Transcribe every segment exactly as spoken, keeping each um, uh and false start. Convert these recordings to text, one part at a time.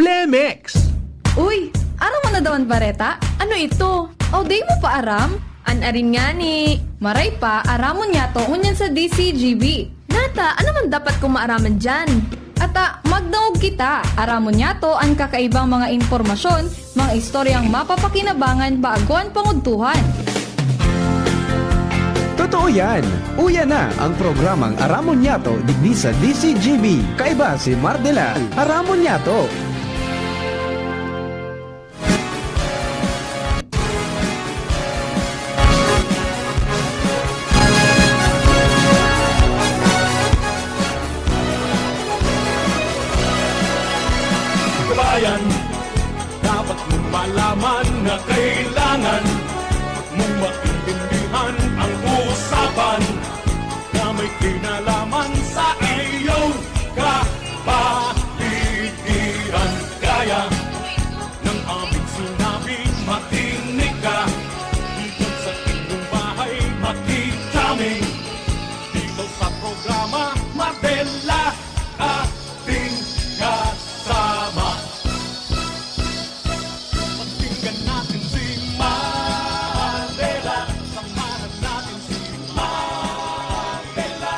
Lemex. Uy, aram mo na daw an bareta? Ano ito? O, di mo pa aram? An arin ngani. Maray pa, aramon niyato ngunyan sa D C G B. Nata, ano man dapat kong maaraman diyan? Ata, magdangog kita. Aramon niyato an kakaibang mga impormasyon, mga istoryang mapapakinabangan bago an pangudtuhan. Totoo yan! Uya na ang programang Aramon Niyato digdi sa D C G B. Kaiba si Mardelal. Aramon Niyato. Kabayan, dapat mong malaman na kailangan mong maintindihan ang usapan na may kinalaman sa iyong kapaligiran. Kaya ng aming sinabi, makinig ka. Dito sa inyong bahay, makikita kami. Dito sa programa, Mabela, ating kasama. Pakinggan natin si Mabela. Samahan natin si Mabela.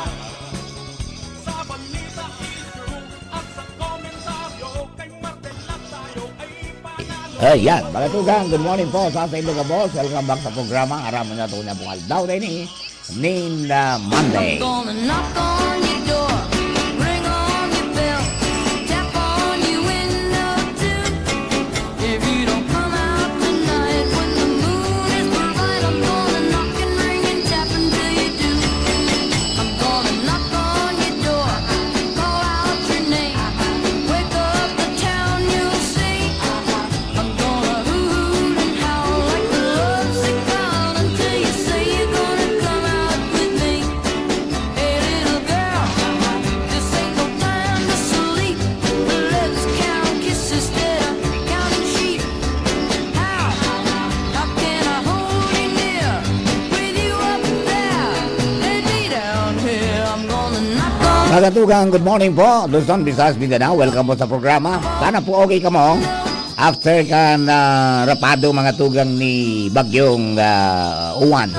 Sa balita, intro, at sa komentaryo, kay Mabela tayo ay panalo. Ayan, mga tugang, good morning po sa ating mga boss. Welcome back sa programa. Aram mo na ito na pong aldaw na ini, nin, ah, Monday. I'm gonna knock on your door, ring on your bell, tap on your window too. If you don't come out tonight when the moon is bright, I'm gonna knock and ring and tap until you do. I'm gonna knock on your door, call out your name, wake up the town, you'll see. I'm gonna hoot and howl like a lovesick clown until you say you're gonna come out with me. Hey, little girl, this ain't no time to sleep. Let's count kisses instead of counting sheep. How, how can I hold you near with you up there and me down here? I'm gonna knock on Mga tugang, good morning po. Luzon, Visayas, Mindanao. Welcome po sa programa. Sana po okay kamo. After kan, ah, rapado, mga tugang, ni Bagyong, ah, Uwan.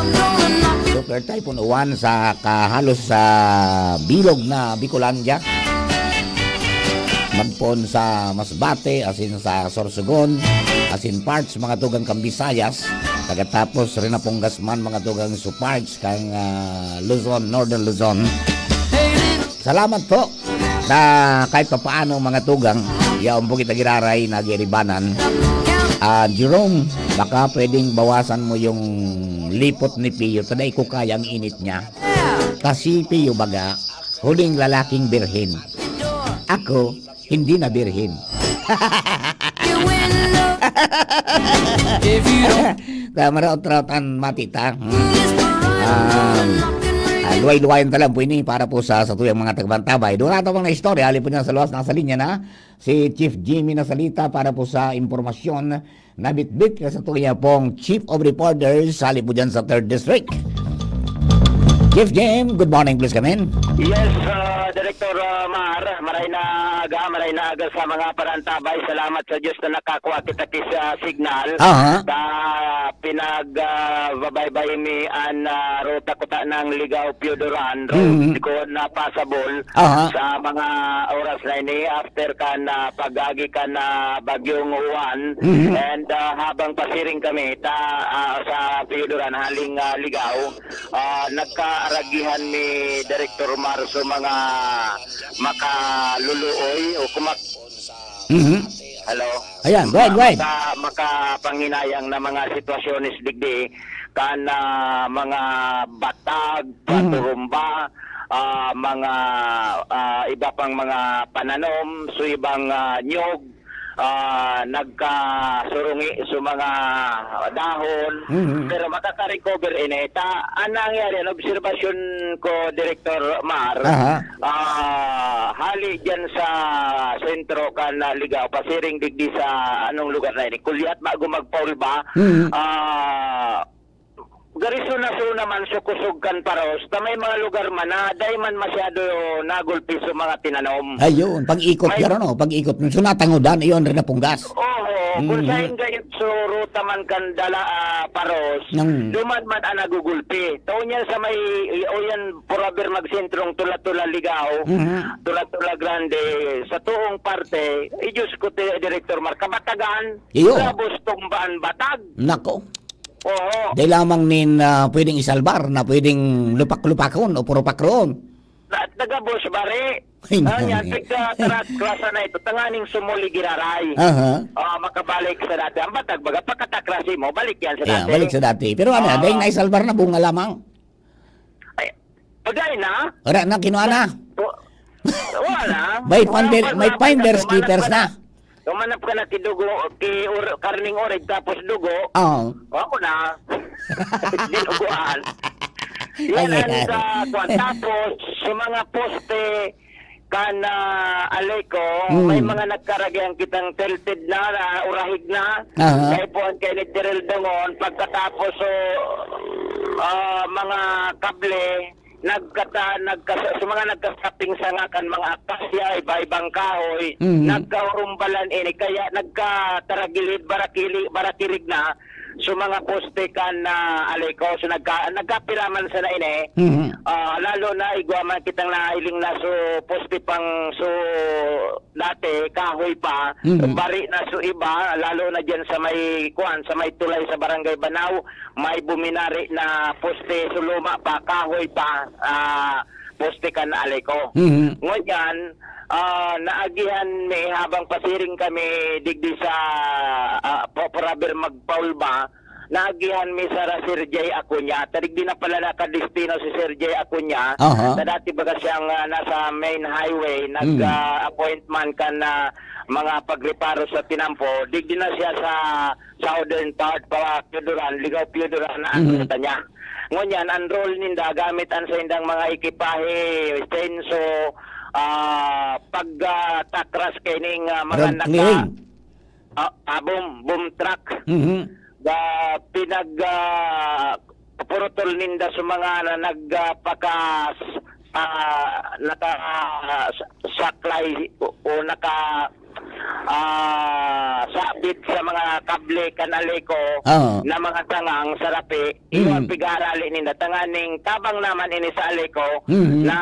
Super Typhoon Uwan sa ka-, halos sa bilog na Bicolandia. Magpoon sa Masbate, asin sa Sorsogon, asin parts, mga tugang, kan Visayas. Pagkatapos, rin na pong gasman, mga tugang, sa parts kan, ah, Luzon, Northern Luzon. Salamat po na kahit papaano, mga tugang, yaon po kita giraray na giribanan. Ah, Jerome, baka pwedeng bawasan mo yung lipot ni Pio. Ta dai ko kaya ang init niya. Ta si Pio baga, huling lalaking birhen. Ako, hindi na birhen. If you don't Kaya maraot-raot an mati ta. Hmm. Um, ah, luway-luwayan ta lang po ini para po sa, sa tuyang mga taga-Mantabay. Duwa na tabang na istorya, hali po niya sa luwas, nasa linya na si Chief Jimmy Nasalita para po sa impormasyon na bitbit ka sa tuya pong Chief of Reporters, hali po dyan sa Third District. Chief Jim, good morning, please come in. Yes, ah, Director, ah, Mar, maray na aga, maray na aga sa mga parantabay. Salamat sa Diyos na nakakuha kita ki sa signal. Aha. Sa pinag, ah, babaybay mi an, ah, ruta kuta ng Ligao Pioduran, road Mhm. ko na pasabol Aha. sa mga oras na ini after kan, ah, pag-agi kan, ah, Bagyong Juan. Mhm. And, ah, habang pasiring kami ta, ah, sa Pioduran, haling, ah, Ligao, ah, nagkaaragihan ni Director Mar sa mga makaluluoy o kumak- Mhm. Hello? Ayan, go ahead, go ahead. Maka-, makapanginayang na mga sitwasyones digdi, kan, ah, mga batag, Mhm. paturumba, ah, mga, ah, iba pang mga pananom, so ibang, ah, nyog, ah, nagkasurungi sa mga dahon. Mhm. Pero makaka-recover ini. Ta, ang nangyari, ang obserbasyon ko, Director Mar, Aha. ah, hali dyan sa sentro kan, ah, Ligao, pasiring digdi sa anong lugar na ini, Kulyat, bago magpaulba, Mhm. ah, Gari so na so naman so kusog kan Paros, ta may mga lugar man na dai man masyado nagulpi so mga tinanom. Ayun, pag-ikot May garo, no? Pag-ikot. So, natangodan, iyon rin na punggas. Oo, kung Mhm. sain gayud so ruta man kan dala, ah, Paros, Nang duman man ang nagugulpi. Tao niya sa may, o yan, Purabir magsentrong Tula-Tula Ligao, Mhm. Tula-Tula Grande, sa tuong parte, eh, Diyos ko, ti-, Director Mark, kabatagan, Iyo. Labos tumbaan batag. Nako. Oo. Dai lamang nin, ah, pwedeng isalbar na pwedeng lupak-lupakon o purupakron. Na, taga Boss Bare. Ay, Ah, yan, nani. Pagka tarat klasa na ito, tanganing sumuli giraray. Aha. Ah, makabalik sa dati. Ang batag, baga, pagkatakrasi mo, balik yan sa Yeah, dati. balik sa dati. Pero ano, Ah. dahil naisalbar na, bunga lamang. Ay, pagay na? Wala na, kinuha na. Wa-, wala. May Wala pander-, pa may na, finder's wala keepers pa na. na. Humanap ka na ki dugo, ki ur-, karning orig tapos dugo. Oo. Ako na. Dinuguan. Yan Ay, ang ay, ay. sa kwan. Tapos, sa mga poste kan, ah, Aleco, Mm. may mga nagkaragyan kitang tilted na, na urahig na. Aha. Kaya po ang kay ni Tiril Dongon, pagkatapos, so, ah, mga kable, nagkata-, nagkas-, sa mga nagkasaping sanga kan mga akasya, iba-ibang kahoy, Mhm. nagkaurumbalan ini, kaya nagkataragilid, barakili-, barakirig na, sa mga poste kan, ah, Aleco. So, nagka-, nagkapira man sana ini. Mhm. Ah, lalo na, igwa man kitang nahiling na, so, poste pang, so, dati, kahoy pa, Mhm. bari na, so, iba, lalo na dyan sa may, kuwan, sa may tulay sa Barangay Banao, may buminari na poste, so luma pa, kahoy pa, ah, poste kan Aleco. Mhm. Ngunyan, ah, naagihan mi habang pasiring kami digdi sa, ah, pa-, Parabir magpaulba, naagihan mi sara Sir Jay Acuña. Ta digdi na pala nakadestino si Sir Jay Acuña. Aha. Na dati baga siyang, ah, nasa main highway, nag, Mm. ah, appointment kan, ah, mga pagreparo sa tinampo. Digdi na siya sa southern part, pa Pioduran, Ligao Pioduran na ang Mhm. ruta niya. Ngunyan, ang role ninda, gamit ang saindang mga ekipahe, senso, ah, pag, ah, takras kaining, ah, mga Road naka-, clearing. ah, ah, boom, boom truck. Mhm. Ga-, pinag, ah, purutol ninda sa mga na nagpakas-, ah, naka, ah, sa-, saklay o, o naka, ah, sabit sa mga kable kan Aleco Oo. na mga tangang sarapi, iyo ang Mm. pig-aarali ninda. Tanganing tabang naman ini sa Aleco Mhm. na,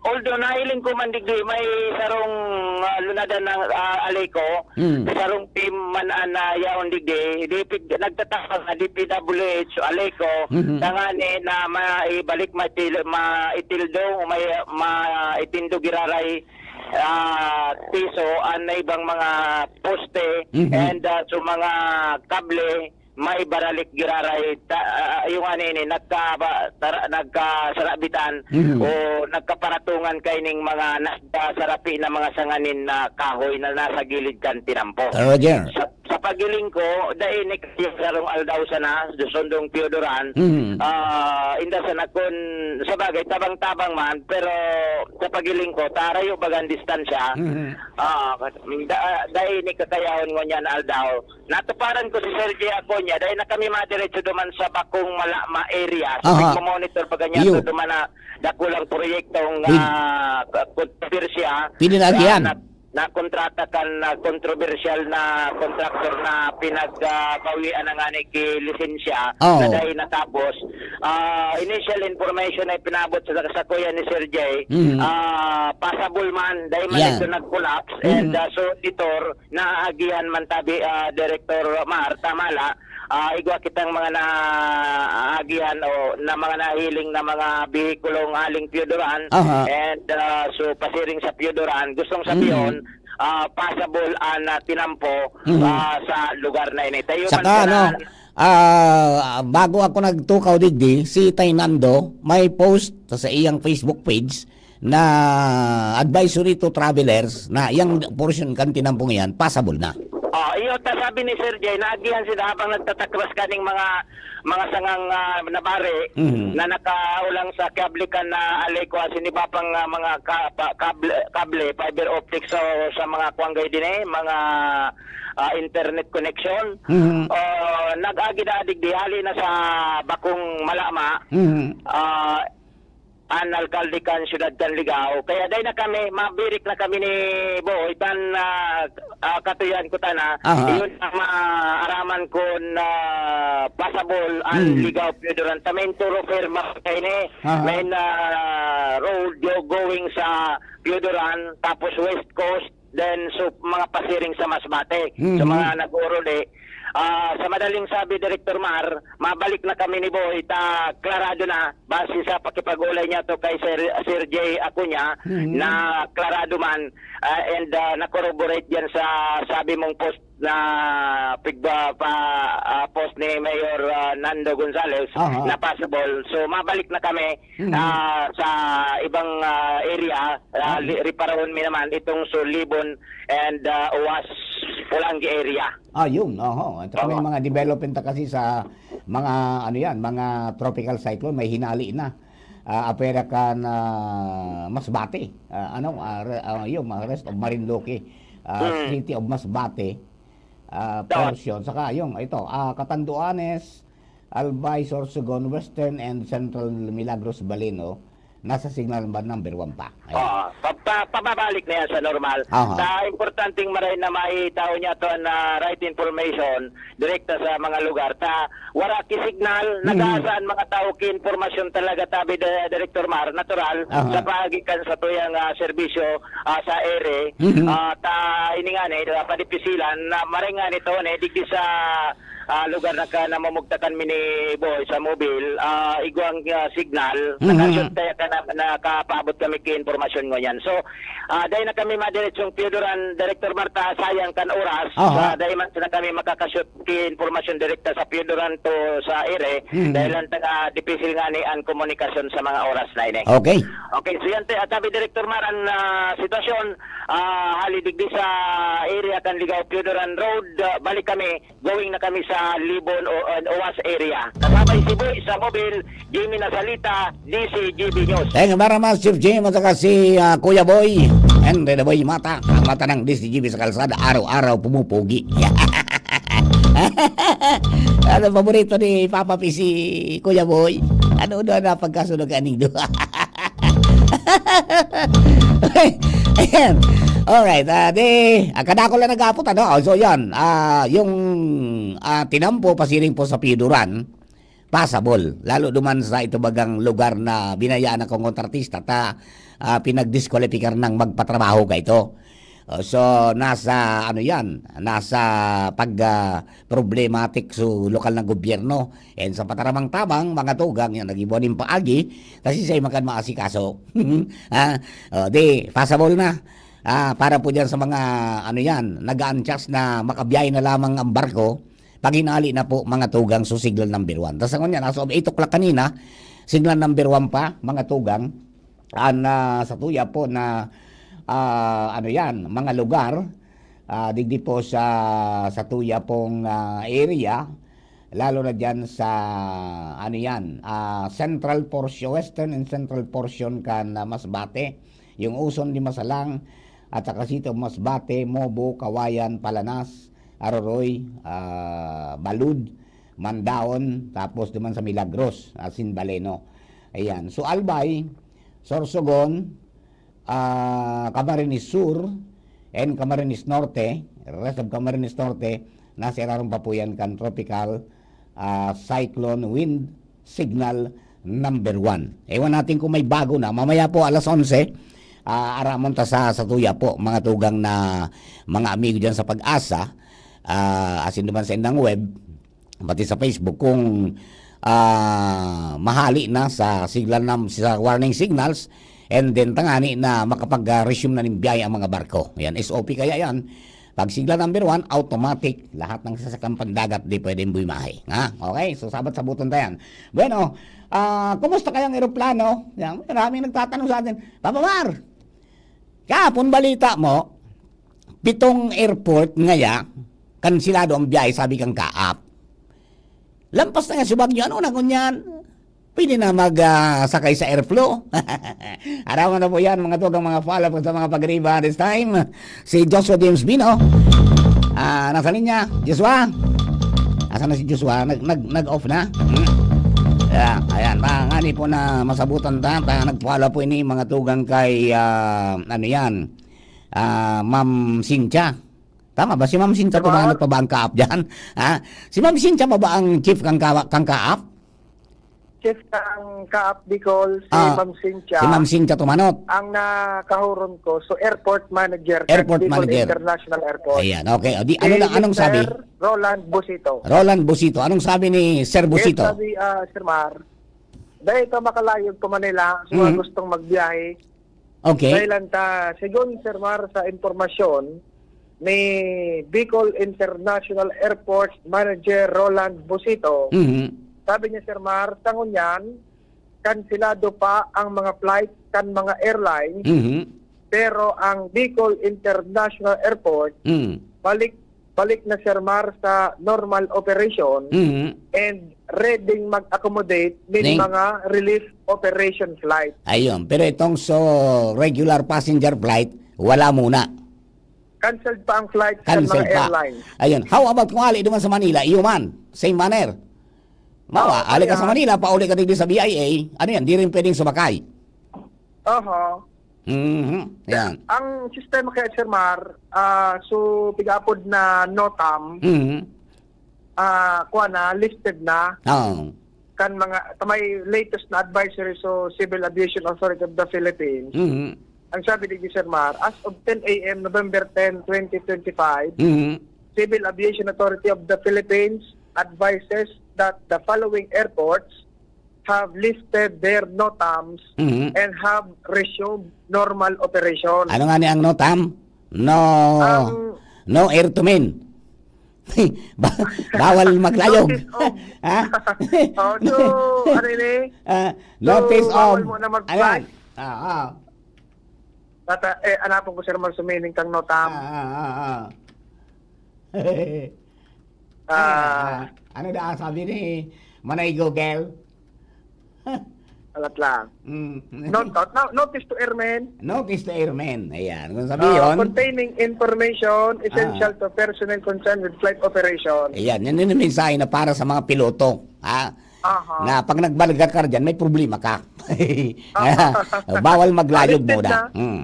although nahiling ko man digdi may sarong, ah, lunadan ng, ah, Aleco, Mm. sarong team man an, ah, yaon digdi, di pig-, nagtataka nga D P W H o Aleco, Mhm. tangani na maibalik, maitil-, maitildo, may, maitindo giraray, ah, piso, an na ibang mga poste, Mhm. and, ah, so mga kable, maibaralik giraray, ta-, ah, yung ano ini, nagka-, ba-, tara-, nagkasarabitan Mhm. o nagkaparatungan kaining mga nagkasarapi na mga sanganin na kahoy na nasa gilid kan tinampo. Roger. Sa, sa pagiling ko, dai ni kaya sarong aldaw sana, sundong Piodoran. Mhm. Ah, inda sana kun, sa bagay, tabang-tabang man, pero sa pagiling ko, tarayo bagang distansya. Mhm. Ah, da-, dai ni kakayahon ngunyan aldaw. Natuparan ko si Sergey Acuña, dai na kami madiretso duman sa Bakong Malama area. So, Aha. nagmo-monitor pa ganyan Iyo. to duman na dakulang proyektong, Big. ah, kontrobersya Pininagihan. na, na, na kontrata kan, ah, kontrobersyal na kontraktor na pinag, ah, bawian na nga ni ki lisensya Oo. na dai natapos. Ah, initial information na ipinabot sa, sa kuya ni Sergey, Mhm. ah, passable man, dai man Yeah. ito nag-collapse, Mhm. and, ah, so, editor, naagihan man tabi, ah, Director Mar, tama la, ah, igwa kitang mga naagihan o na mga nahiling na mga behikulong haling Piodoran Aha. and, ah, so pasiring sa Piodoran. Gustong sabihon, Mm. ah, passable an, ah, tinampo, Mhm. ah, sa lugar na ini. Tayo man Saka, sana ano, ah, bago ako nagtukaw digdi, si Tay Nando may post sa iyang Facebook page na advisory to travelers na yang portion kan tinampong yan, passable na. Oh, iyo ta sabi ni Sir Jay, naagihan sila habang nagtatakras kaning mga, mga sangang, ah, nabari Mhm. na nakaulang sa kable kan na alay ko, asin iba pang, ah, mga ka-, pa-, kable, kable, fiber optics, so, sa mga kuwan gay din eh, mga, ah, internet connection. Mhm. Oh, nag-agi na digdi, hali na sa bakong malama. Mhm. Ah, an alkalde kan siyudad kan Ligao. Kaya dai na kami, mabirik na kami ni Boy, tan, ah, ah, katuyan ko tana, Aha. iyon ang maaraman ko na pasabol ang Hmm. Ligao Pioduran. Ta main thoroughfare man kaini, Aha. main, ah, road yo going sa Pioduran, tapos West Coast, then so, mga pasiring sa Masbate. Mhm. Sa mga nag-uuruli, ah, sa madaling sabi, Director Mar, mabalik na kami ni Boy, ta klarado na, base sa pakipag-ulay niya to kay Sir, Sir Jay Acuña, Mhm. na klarado man, ah, and, ah, na-corroborate yan sa sabi mong post na pigba-, pa, ah, post ni Mayor, ah, Nando Gonzales Aha. na possible. So, mabalik na kami, Mhm. ah, sa ibang, ah, area, ah, Aha. li-, reparahon mi naman itong Sulibon and, ah, Uwas Polangui area. Ah, yun, oho. At saka may Oho. mga development na kasi sa mga, ano yan, mga tropical cyclone, may hinali na. Ah, apwera kan Masbate. Ah, ano, ah, re-, ah, yun, mga rest of Marinduque. Ah, Mm. City of Masbate. Ah, Tama. Portion. Saka, yung, ito, ah, Catanduanes, Albay, Sorsogon, Western, and Central Milagros, Baleno, nasa signal ba number one pa? Ayan. Oo. Pa-, pa-, pababalik na yan sa normal. Aha. Ta importanteng maray na maitao niya to na right information direkta sa mga lugar. Ta wara ki signal, Mhm. nag-aasa an mga tawo ki impormasyon talaga, tabi, Di-, Director Mar, natural, Aha. sa paagi kan satuyang, ah, serbisyo, ah, sa ere, Mhm. ah, ta ini ngani, ah, padipisilan na maray ngani to, ne, digdi sa, ah, lugar na ka-, namumugtakan mi ni Boy sa mobil, ah, igwang, ah, signal, Mhm. nakashoot kaya ka na, nakapaabot kami ki impormasyon ngunyan. So, ah, dai na kami madiretsong Pioduran, Director Marta, sayang kan oras. Aha. Sa dai man na kami makakashoot ki impormasyon direkta sa Pioduran to sa ere, Mhm. dahil lang taga dipisil ngani an komunikasyon sa mga oras na ini. Okay. Okay, so yan, te, at sabi Director Mar, an, ah, sitwasyon, ah, hali digdi sa area kan Ligao Pioduran Road, ah, balik kami, going na kami sa Libon o, and Owas area. Kasabay si Boy sa mobil, Jimmy Nasalita, D C G B News. Thank you very much, Chief Jim, at saka si, ah, Kuya Boy, and the Boy Mata, ang mata ng D C G B sa kalsada, araw-araw pumupugi. Ano, paborito ni Papa P si Kuya Boy? Ano daw na pagkasunog aning duha? Ayan. Alright, ah, di, ah, kadako lang nag-aapot, ano? Oh, so, yan. Ah, yung, ah, tinampo, pasiring po sa Pioduran, pasabol. Lalo duman sa ito bagang lugar na binayaan akong kontratista, ta, ah, pinagdiskwalipikar nang magpatrabaho ka ito. Oh, so, nasa, ano yan, nasa pag, ah, problematic so lokal na gobyerno. And sa pataramang tabang, mga tugang, yan, nag-ibuan yung paagi, kasi sa imakan maasikaso. Ha? Oh, di, pasabol na. Ah, para po dyan sa mga, ano yan, nag-aantyas na makabiyahe na lamang ang barko, paghinali na po, mga tugang, so signal number one. Tas ako niya, nasa eight o'clock kanina, signal number one pa, mga tugang, an, ah, satuya po na, ah, ano yan, mga lugar, ah, digdi po sa, satuya pong, ah, area, lalo na dyan sa, ano yan, ah, central portion, western and central portion kan, ah, Masbate, yung Uson de Masalang, at saka City of Masbate, Mobo, Kawayan, Palanas, Aroroy, ah, Balud, Mandaon, tapos duman sa Milagros, asin Baleno. Ayan. So, Albay, Sorsogon, ah, Camarines Sur, and Camarines Norte, rest of Camarines Norte, nasa irarom pa po yan kan tropical, ah, cyclone wind signal number one. Ewan natin kung may bago na. Mamaya po, alas onse, ah, aramon ta sa, satuya po, mga tugang na mga amigo dyan sa Pag-asa, ah, asin naman sa indang web, pati sa Facebook, kung, ah, mahali na sa signal nam-, sa warning signals, and then tangani na makapag, ah, resume na nin biyahe ang mga barko. Yan, S O P kaya yan. Pag signal number one, automatic, lahat ng sasakyan pandagat di pwedeng bumiyahe. Ha? Okay? So, sabat-sabutan ta yan. Bueno, ah, kumusta kayang eroplano? Yan, maraming nagtatanong sa atin, "Papa Mar, kahapon balita mo, pitong airport ngaya, kansilado ang biyahe, sabi kan kaap. Lampas na nga si Baguio, ano na ngunyan? Pwede na mag, ah, sakay sa airflow. Arawan na po yan, mga tugang, mga follow-up sa mga pag-riba this time. Si Joshua James Bino. Ah, nasa linya? Joshua? Asa na si Joshua? Nag, nag, nag-off na? Hmm? Yeah, ayan. Mga ngani po na masabutan ta, ta nagpala po ini, mga tugang, kay, ah, ano yan? Ah, Ma'am Cynthia. Tama ba? Si Ma'am Cynthia Tumanot pa ba ang kaap dyan? Ha? Si Ma'am Cynthia pa ba ang chief kang kawa-, kang kaap? Chief kang kaap Bicol, si Ah, Ma'am Cynthia. Si Ma'am Cynthia Tumanot. Ang nakahuron ko, so airport manager, Airport Bicol manager. International Airport. Ayan, okay. O di, ano Si lang, anong sabi? Mister Roland Busito. Roland Busito. Anong sabi ni Sir Yes, Busito? sabi, ah, Sir Mar. Dahil ito makalayog pa Manila, sa mga Mhm. gustong magbiyahe. Okay. Dahil lang ta, segun Sir Mar, sa impormasyon ni Bicol International Airport Manager Roland Busito, Mhm. sabi niya, Sir Mar, sa ngunyan, kansilado pa ang mga flight kan mga airlines, Mhm. pero ang Bicol International Airport, Mhm. balik, balik na, Sir Mar, sa normal operation Mhm. and ready mag-accommodate nin Ning- mga relief operation flight. Ayun, pero itong so regular passenger flight, wala muna. Cancelled pa ang flight sa Cancelled mga pa. airlines. Ayun, how about kung ali duman sa Manila, iyo man, same manner? Mawa, Oo, ali ka sa kaya Manila, pauli ka digdi sa B I A, ano yan, di rin pwedeng sumakay. Oho. Mhm, yan. Ang sistema kaya, Sir Mar, ah, so, pig-aapod na NOTAM, Mhm. ah, kuwan na, lifted na. Oo. Kan mga, ta may latest na advisory so Civil Aviation Authority of the Philippines. Mhm. Ang sabi ni Sir Mar, as of ten A M, November ten, twenty twenty-five, Mhm. Civil Aviation Authority of the Philippines advises that the following airports have lifted their NOTAMs Mhm. and have resumed normal operation. Ano nga ni ang NOTAM? No, Ang no air to men. Ba-, bawal maglayog. Notice of Ha? Oh, so, ano yun eh? Ah, So, notice bawal of, mo na mag-fly? ayan. Ah, ah. Tata-, eh, anapon ko, Sir Mar, sumining kang NOTAM. Ah, ah, ah, ah. Ah. Ah, ano daw sabi ni Manay Google? Alat lang. Mm. Not, not, no, notice to airmen. Notice to airmen. Ayan. Kung sabi Ah, yun, containing information essential Ah. to personnel concerned with flight operation. Ayan. Yan yung mensahe na para sa mga piloto. Ha? Aha. Na pag nagbalga ka dyan, may problema ka. Aha. Bawal maglayog Ah, listed muna. na. Mm.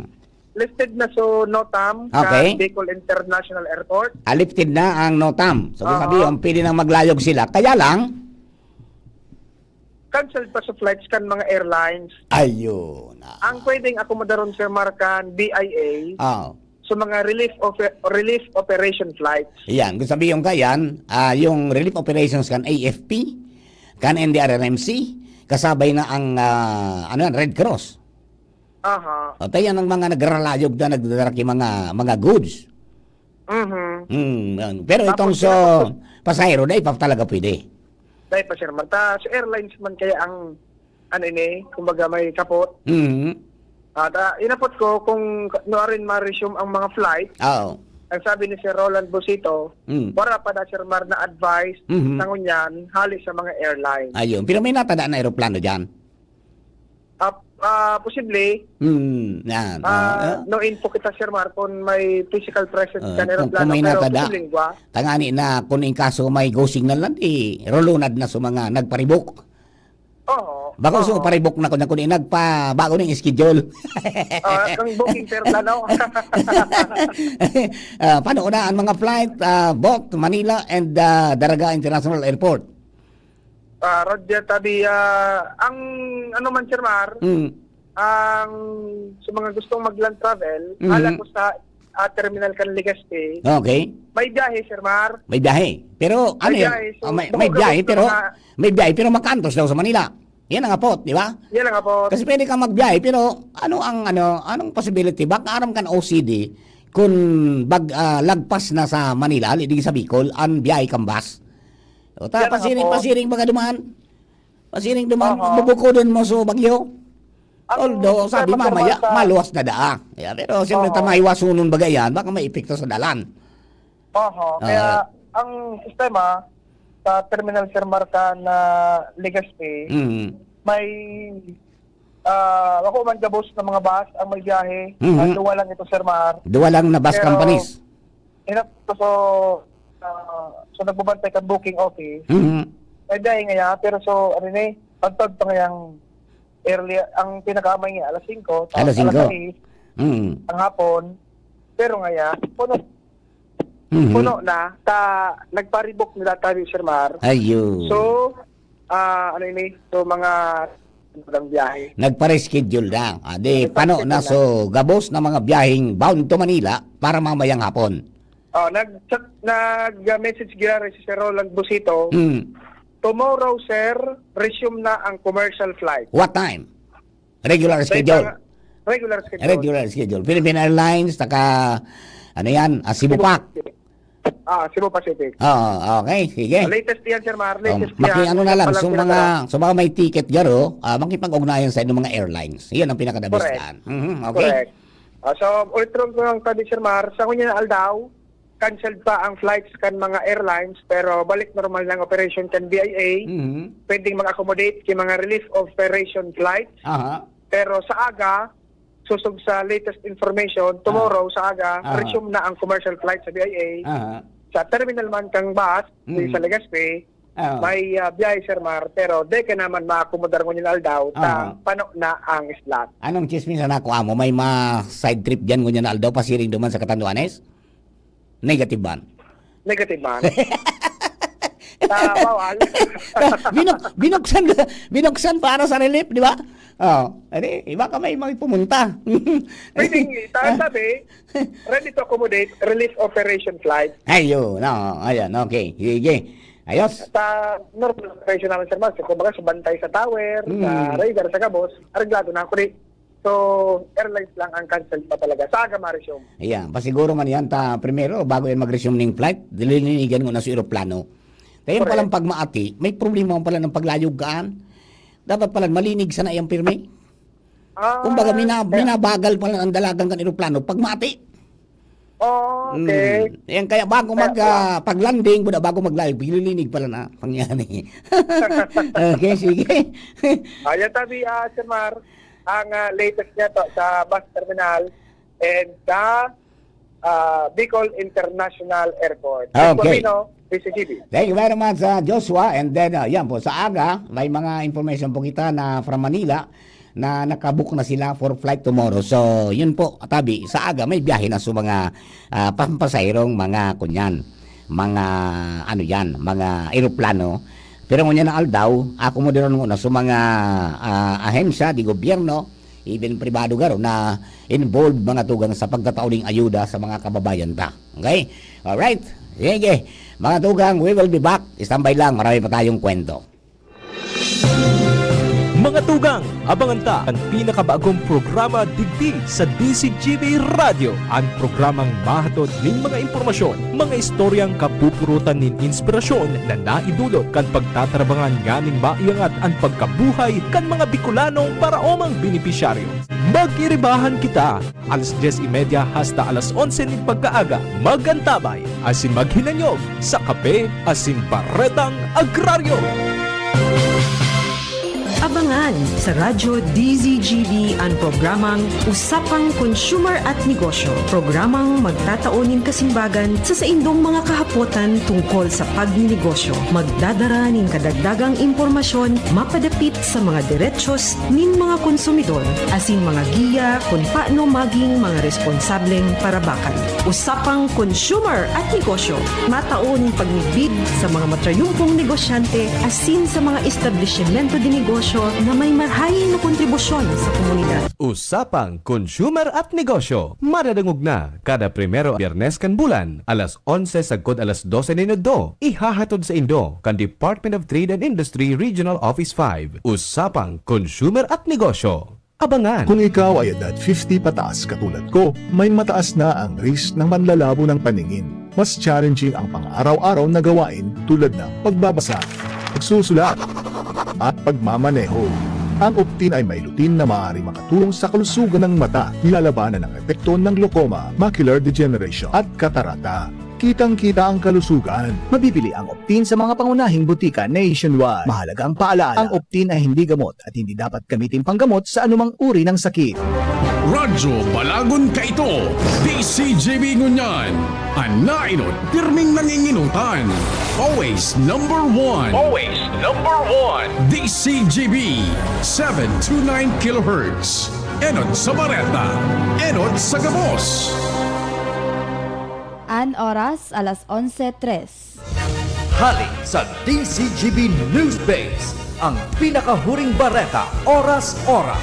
Listed na so NOTAM Okay. sa Bicol International Airport. Ah, lifted na ang NOTAM. So, kung Aha. sabi yun, pwede nang maglayog sila. Kaya lang, Cancelled pa sa flights kan mga airlines. Ayun, ah. Ang pwedeng akomodaron, Sir Mar, kan B I A, Ah. sa mga relief ope-, relief operation flights. Yan, kung sabi yung kayan, ah, yung relief operations kan A F P, kan N D R R M C, kasabay na ang, ah, ano yan, Red Cross. Aha. O, tayo ang mga nagralayog na nagdadara ki mga, mga goods. Mhm. Mm, yan. Pero Tapos itong so, pinapasok- pasahero, dai pa talaga pwede. Dai pa, sir, man. Ta, sa airlines man kaya ang, ano ini, kumbaga may kapot. Mhm. At, ah, inapot ko kung ka-, nuarin ma-resume ang mga flight. Oo. Ang sabi ni Sir Roland Busito, Mm. wala pa na, Sir Mar, na advice Mhm. sa ngunyan, hali sa mga airlines. Ayun. Pero may natada na eroplano dyan? Ah, ah, posible. Mm, yan. Ah, Ah, ah. no info kita, Sir Mar, kung may physical presence Ah, kan kung, eroplano, kung may pero natada, posibleng gwa. Tangani na, kung in kaso may go signal lang, di, rulunad na sa mga nagparibok. Oo. Bako so Oo. paribok na ko na kundi nagpa-, bago ning schedule. Ah, kang booking, sir, plano. Ah, paano na ang mga flight, ah, both Manila and, ah, Daraga International Airport? Ah, Roger Tabi, ah, ang ano man, Sir Mar, Mm. ang sa mga gustong mag-land travel, Mhm. hala ko sa, ah, terminal kan Legazpi, Okay. may biyahe, Sir Mar. May biyahe. Pero ano May yan? biyahe, so, Ah, may, may dumagamot biyahe, sa pero mga may biyahe, pero makaantos daw sa Manila. Yan ang apot, di ba? Yan ang apot. Kasi pwede kang magbiyahe, pero ano ang, ano, anong possibility? Baka aram kan O C D kung bag-, ah, lagpas na sa Manila, hali di sa Bicol, ang biyahe kang bus. O, ta-, Yan ang pasiring, apot. pasiring baga duman. Pasiring duman, Aha. bubukodon mo sa Baguio. Ang Although, sabi problema, sir, mamaya, sa maluwas na daa. Yeah, pero siyempre, Oo. ta maiwasonon baga yan, baka may epekto sa dalan. Oho. Ah. Kaya ang sistema sa terminal, Sir Mar, kan Legazpi, Mm. may, ah, bako man gabos na mga bus ang may biyahe. Mhm. Ah, duwa lang ito, Sir Mar. Duwa lang na bus Pero, companies. inap-, so, ah, so nagbabantay kan booking office. Mhm. May biyahe ngaya, pero so, ano ni, pagpag pa ngayang early, ang pinakaamay niya, alas singko, ta-, Alas singko. alas sais, Mm. ang hapon. Pero ngaya, puno, Mhm. puno na, ta, nagpa-rebook na tabi, Sir Mar. Ayun. So, ah, ano ini? So, mga, ang biyahe. Nagpa-reschedule na. Ah, di, pano Nagpa-reschedule na, na. So, gabos na mga biyaheng bound to Manila para mamayang hapon. Oh, nag-, nag-message gira si Sir Roland Busito. Mm. Tomorrow, sir, resume na ang commercial flight. What time? Regular Sa schedule. Isang regular schedule. Regular schedule. Philippine Airlines, taka, ano yan, ah, Cebu Cebu Pac. Pacific. Ah, Cebu Pacific. Oo, okay, sige. Latest yan, Sir Mar. Oh, Latest maki-, yan. ano na Yan lang, pa lang so mga, pinaka- so mga may ticket garo, ah, makipag-ugnayan sa inyong mga airlines. Yan ang pinaka-the best Correct. daan. Mhm, okay. Correct. Ah, so, ulit ko lang tabi, Sir Mar, sa ngunyan na aldaw, cancelled pa ang flights kan mga airlines, pero balik normal na ang operation kan V I A. Mhm. Pwedeng mag-accommodate ki mga relief operation flights. Aha. Pero sa aga, susog sa latest information, tomorrow Ah. sa aga, Aha. resume na ang commercial flight sa V I A. Aha. Sa terminal man kang bus, Mm. sa Legazpi, Ah. may, ah, biyahe, Sir Mar, pero di ka naman maakomodar ngunyan aldaw, Ah. ta pano na ang slot. Anong chismis na nakuha mo? May ma-side trip diyan ngunyan aldaw, pasiring duman sa Catanduanes? Negative man. Negative man. Ah, bawal. Binuk-, binuksan, binuksan para sa relief, di ba? Oh, edi, iba ka may, may pumunta. Pwedeng, ta-, Ah. sabi, ready to accommodate relief operation flight. Ayun, oo, ayan, okay. Sige. Ayos. Sa normal operation naman, Sir Mar, so, kumbaga, sa bantay sa tower, sa Hmm. radar, sa gabos, areglado na. Kundi, so, airlines lang ang cancel pa talaga. Sa aga, ma-resume. Ayan, pasiguro man yan, ta, primero, bago yan mag-resume ning flight, dililinigan ko na sa eroplano. Kaya yung Correct. palang pagmaati, may problema man pala ng paglayog kaan. Dapat pala malinig sana yung pirmi. Ah, Kumbaga, mina-, kaya binabagal pala ang dalagan kan eroplano pagmaati. Oh, okay. Mm. Yan, kaya bago Kaya mag, pala. ah, pag-landing, buda bago maglayog, pililinig pala na pangyari. Okay, sige. Ayan, tabi, ah, Sir Mar, ang, ah, latest niya to sa bus terminal and sa, ah, Bicol International Airport. Okay. Aquino, D Z G B. Thank you very much, ah, Joshua. And then, ah, yan po, sa aga, may mga information po kita na from Manila na nakabook na sila for flight tomorrow. So, yun po, tabi, sa aga, may biyahe na sa mga, ah, pampasahirong mga kunyan, mga, ano yan, mga eroplano. Pero ngunyan na aldaw, akomodaron mo na sa mga, ah, ahensya di gobyerno, even pribado garo na involved mga tugang sa pagtatao ning ayuda sa mga kababayan ta. Okay? Alright. Sige. Mga tugang, we will be back. Standby lang. Marami pa tayong kwento. Mga tugang, abangan ta an pinakabagong programa digdi sa D Z G B Radyo, an programang mahatod nin mga impormasyon, mga istoryang kapupurutan nin inspirasyon na naidulot kan pagtatarabangan nganing maiangat an pagkabuhay kan mga Bicolanong paraomang benepisyaryo. Mag-iribahan kita! Alas dyes y media hasta alas onse nin pagkaaga, mag-antabay asin maghinanyog sa Kape asin Baretang Agraryo. Abangan sa Radyo D Z G B an programang Usapang Consumer at Negosyo, programang magtatao nin kasimbagan sa saindong mga kahapotan tungkol sa pagninegosyo. Magdadara nin kadagdagang impormasyon mapadapit sa mga derechos nin mga konsumidor asin mga giya kun paano maging mga responsableng parabakan. Usapang Consumer at Negosyo, matao nin pagmidbid sa mga matrayumpong negosyante asin sa mga establisimento de negosyo na may marahay na kontribusyon sa komunidad. Usapang Consumer at Negosyo, madadangog na kada primero Biyernes kan bulan, alas onse sagkod alas dose nin udto, ihahatod saindo kan Department of Trade and Industry Regional Office five. Usapang Consumer at Negosyo. Abangan! Kung ikaw ay edad fifty pataas katulad ko, may mataas na ang risk ng manlalabo ng paningin. Mas challenging ang pang-araw-araw na gawain tulad ng pagbabasa, pagsusulat, at pagmamaneho. Ang Optin ay may lutein na maaaring makatulong sa kalusugan ng mata, nilalabanan ang epekto ng glaucoma, macular degeneration, at katarata. Kitang-kita ang kalusugan. Mabibili ang Optin sa mga pangunahing butika nationwide. Mahalagang paalala, ang Optin ay hindi gamot at hindi dapat gamitin panggamot sa anumang uri ng sakit. Radyo Balagon Kaito, D C G B Ngunyan. An nainot, pirming nanginginutan. Always number one. Always number one. D C G B, seven two nine kilohertz. Enot sa bareta, enot sa gabos. An oras, alas onse tres. Hali sa D C G B News Base, ang pinakahuring bareta, oras-oras.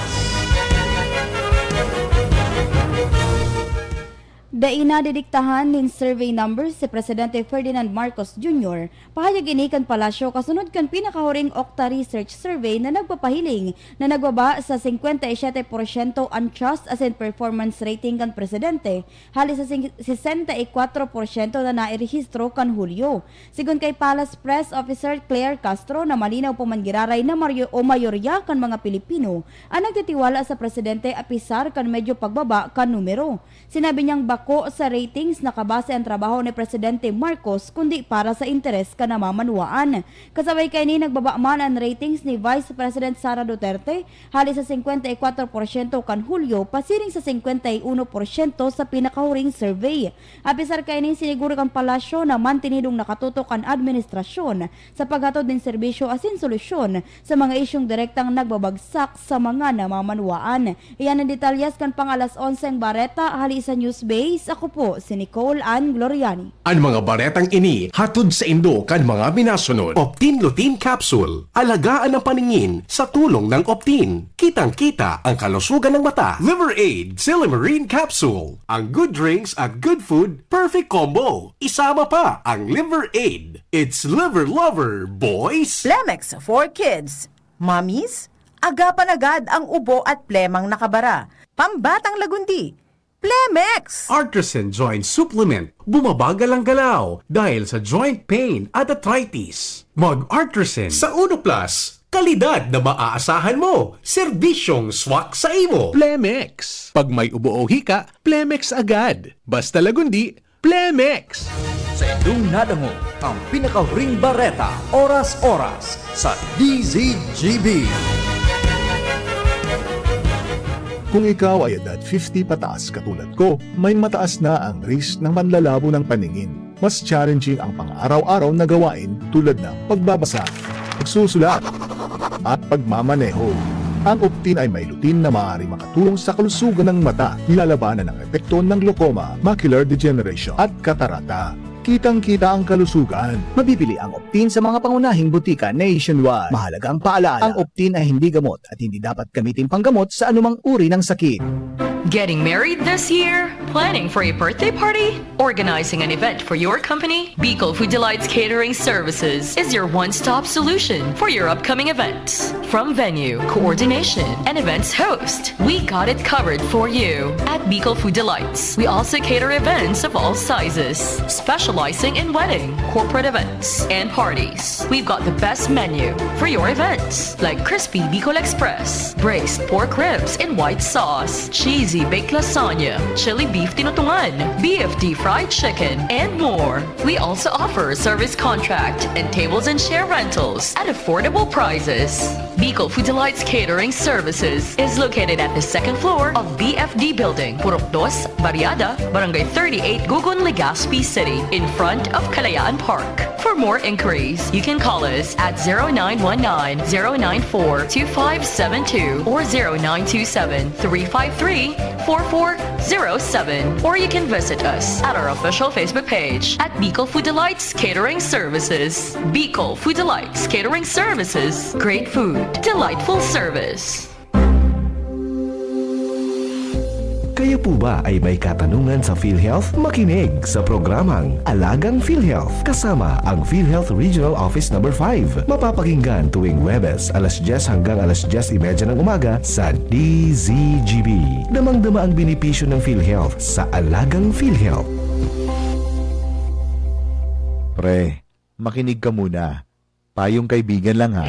Dai na didiktahan nin survey numbers si Presidente Ferdinand Marcos Junior. Pahayag ini kan Palasyo kasunod kan pinakahuring Octa Research Survey na nagpapahiling na nagbaba sa singkwenta y siyete porsyento an trust asin performance rating kan presidente, hali sa sing-, sesenta y kwatro porsyento na nairehistro kan Hulyo. Sigon kay Palace Press Officer Claire Castro na malinaw pa man giraray na maryo-, o mayorya kan mga Pilipino an nagtitiwala sa presidente apisar kan medyo pagbaba kan numero. Sinabi niyang bako sa ratings nakabase ang trabaho ni Presidente Marcos kundi para sa interes kan namamanwaan. Kasabay kaini, nagbaba man an ratings ni Vice President Sara Duterte, hali sa singkwenta y kwatro porsyento kan Hulyo pasiring sa singkwenta y uno porsyento sa pinakahuring survey. Apisar kaini, siniguro kan Palasyo na mantenidong nakatutok an administrasyon sa paghatod nin serbisyo asin solusyon sa mga isyung direktang nagbabagsak sa mga namamanwaan. Iyan ang detalyes kan pang-alas onseng bareta hali sa News Base. Ako po si Nicole Ann Gloriani. An mga baretang ini hatod saindo kan mga minasunod. Optin Lutein Capsule. Alagaan ang paningin sa tulong ng Optin. Kitang-kita ang kalusugan ng mata. Liver Aid Silymarin Capsule. Ang good drinks at good food, perfect combo. Isama pa ang Liver Aid. It's Liver Lover, boys! Plemex for Kids. Mommies, agapan agad ang ubo at plemang nakabara. Pambatang lagundi, Plemex! Artisan Joint Supplement. Bumabagal ang galaw dahil sa joint pain at arthritis. Mag-Artisan. Sa Uno Plus, kalidad na maaasahan mo. Serbisyong swak sa imo. Plemex. Pag may ubo o hika, Plemex agad. Basta lagundi, Plemex! Sa indong nadangog ang pinakahuring bareta, oras-oras, sa D Z G B. Kung ikaw ay edad fifty pataas katulad ko, may mataas na ang risk ng panlalabo ng paningin. Mas challenging ang pang-araw-araw na gawain tulad ng pagbabasa, pagsusulat, at pagmamaneho. Ang Optin ay may lutein na maaari makatulong sa kalusugan ng mata, nilalabanan ang epekto ng glaucoma, macular degeneration, at katarata. Kitang-kita ang kalusugan. Mabibili ang Optin sa mga pangunahing butika nationwide. Mahalagang paalala, ang Optin ay hindi gamot at hindi dapat gamitin panggamot sa anumang uri ng sakit. Getting married this year? Planning for a birthday party? Organizing an event for your company? Bicol Food Delights Catering Services is your one-stop solution for your upcoming events. From venue, coordination, and events host, we got it covered for you. At Bicol Food Delights, we also cater events of all sizes, specializing in wedding, corporate events, and parties. We've got the best menu for your events, like crispy Bicol Express, braised pork ribs in white sauce, cheesy baked lasagna, chili beef tinutungan, B F D fried chicken, and more. We also offer service contract and tables and chair rentals at affordable prices. Bicol Food Delights Catering Services is located at the second floor of B F D Building, Purok Dos, Barriada, Barangay thirty-eight, Gugun, Legazpi City, in front of Kalayaan Park. For more inquiries, you can call us at zero nine one nine, zero nine four, two five seven two or zero nine two seven, three five three, four four zero seven, or you can visit us at our official Facebook page at Bicol Food Delights Catering Services. Bicol Food Delights Catering Services. Great food, delightful service. Kayo po ba ay may katanungan sa PhilHealth? Makinig sa programang Alagang PhilHealth kasama ang PhilHealth Regional Office Number five. Mapapakinggan tuwing Huwebes, alas dyes hanggang alas dyes y media ng umaga sa D Z G B. Damang-dama ang benepisyo ng PhilHealth sa Alagang PhilHealth. Pre, makinig ka muna. Payong kaibigan lang, ha.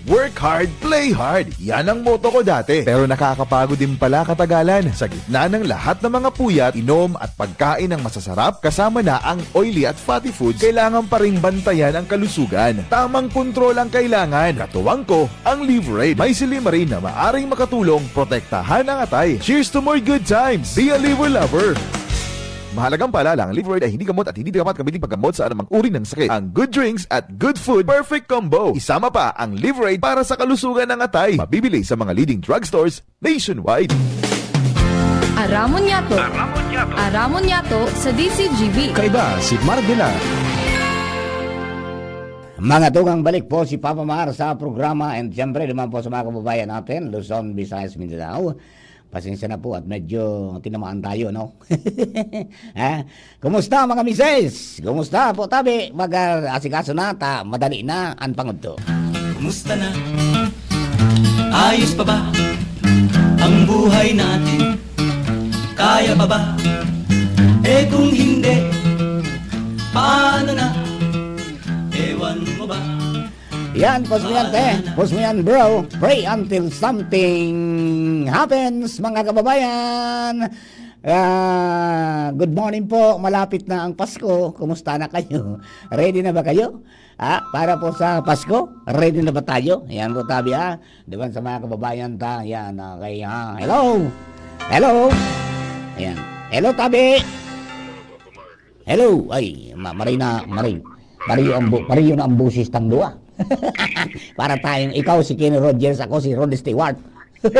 Work hard, play hard. Yan ang motto ko dati. Pero nakakapagod din pala katagalan. Sa gitna ng lahat ng mga puyat, inom at pagkain ng masasarap, kasama na ang oily at fatty foods, kailangan pa ring bantayan ang kalusugan. Tamang kontrol ang kailangan. Katuwang ko, ang Liverade. May silymarin na maaring makatulong protektahan ang atay. Cheers to more good times! Be a Liver Lover! Mahalagang paalala, ang Liverade ay hindi gamot at hindi dapat gamitin paggamot sa anumang uri ng sakit. Ang good drinks at good food, perfect combo. Isama pa ang Liverade para sa kalusugan ng atay. Mabibili sa mga leading drugstores nationwide. Aramon Yato. Aramon Yato. Aramon Yato sa D C G B. Kaiba si Mar Dilar. Mga tugang, balik po si Papa Mar sa programa, and siyempre naman po sa mga kababayan natin, Luzon, Visayas, Mindanao. Pasensya na po at medyo tinamaan tayo, no? Ha? Kumusta, mga misis? Kumusta po, tabi? Mag-asikaso na, ta, madali na ang pangudto. Kumusta na? Ayos pa ba ang buhay natin? Kaya pa ba? Eh kung hindi, paano na? Ewan mo ba? Yan, post mo yan, te. Post mo yan, bro. Pray until something happens, mga kababayan. Ah, good morning po. Malapit na ang Pasko. Kumusta na kayo? Ready na ba kayo? Ah, para po sa Pasko, ready na ba tayo? Yan po, tabi, ha. Diban sa mga kababayan ta? Yan, okay, ha. Hello? Hello? Ayan. Hello, tabi? Hello? Ay, ma maray na, maray. Pariyo ang bu- pariyo na ang boses tang duwa. Para tayong ikaw si Kenny Rogers, ako si Rod Stewart. Hindi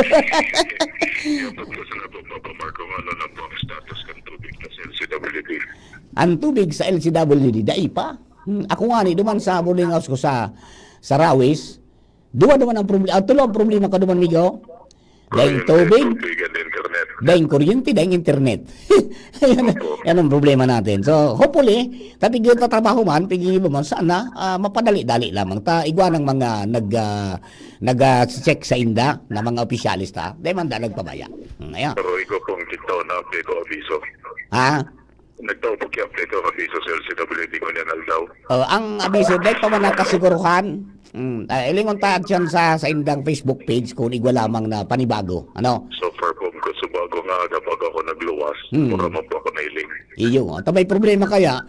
po sa ato, Papa Mar, kung ano na po ang status ng tubig na sa L C W D. Ang tubig sa L C W D, dai pa. Hmm, ako nga ni, duman sa boarding house ko sa, sa Rawis, duwa duman ang problema, ah, tulo ang problema ko duman, migo. Daing Kuryente, tubig, tubig and internet. daing kuryente, daing internet. Yan, Opo. Yan ang problema natin. So, hopefully, ta pigtatrabaho man, piggigibo man, sana ah, mapadali-dali lamang ta igwa ng mga nag ah, nag-check sa inda na mga opisyalis ta. Di man da nagpabaya. Hmm, ayan. Pero ikaw pong kita na update o abiso. Ha? Nagtao po ki-update o abiso sa L C W D ko niyan aldaw. Oh, ang abiso, dahil pa man nakasiguruhan. Mm, ah, ilingon ta action sa sa indang Facebook page kung igwa lamang na panibago. Ano? So far po, gusto bago nga aga bago ako nagluwas. Hmm. Mura man po ako nailing. Iyo, at may problema kaya.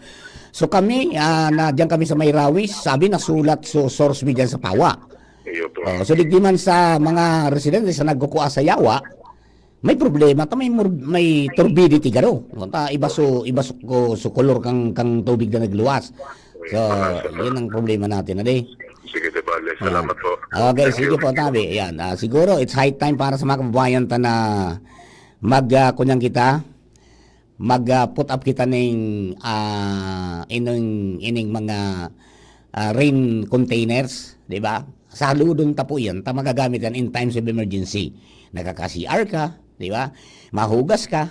So kami, ah, na diyan kami sa may Rawis, sabi nasulat so source mi diyan sa Pawa. Iyo po. Oh, so digdi man sa mga residente sa nagkukua sa Yawa, may problema ta may mur- may turbidity garo. No? Ta iba so iba so, ko- so color kang kang tubig na nagluwas. So, yun ang problema natin, adi. Sige, di bale. Salamat po. Okay, Thank sige you. Po, tabi. Yan. Ah, siguro it's high time para sa mga kababayan ta na mag ah, kunyang kita mag ah, put up kita ning ah, ining ining mga ah, rain containers, di ba? Saludon ta po yan, ta magagamit yan in times of emergency. Nakaka-C R ka, di ba? Mahugas ka,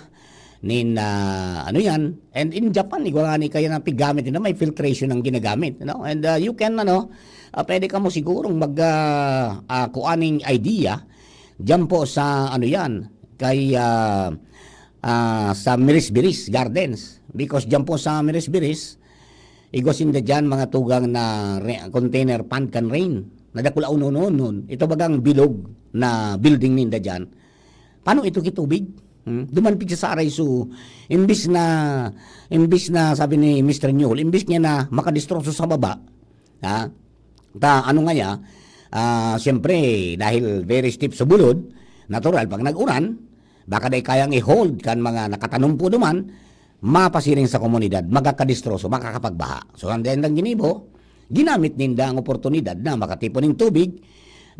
nin ah, ano yan. And in Japan, igwa nga ni kaya na pigamit nila, may filtration ang ginagamit, no? And ah, you can, ano, ah, pwede ka mo sigurong mag ah, ah, kuaning idea diyan po sa, ano yan, kay ah, ah, sa Mirisbiris Gardens. Because diyan po sa Mirisbiris, igwa sinda diyan mga tugang na re- container pond kan rain. Nadakula unon-unon. Ito bagang bilog na building ninda diyan. Paano ito kitubig? Hmm? Duman pigsasaray so, imbis na, imbis na, sabi ni Mister Newell, imbis niya na makadistroso sa baba, ha? Ta, ano nga ya, ah, siyempre, dahil very steep sa bulod, natural, pag nag-uran, baka dai kayang i-hold kan mga nakatanom po duman, mapasiring sa komunidad, magkakadistroso, makakapagbaha. So, ang dendang ginibo, ginamit ninda ang oportunidad na makatipon ng tubig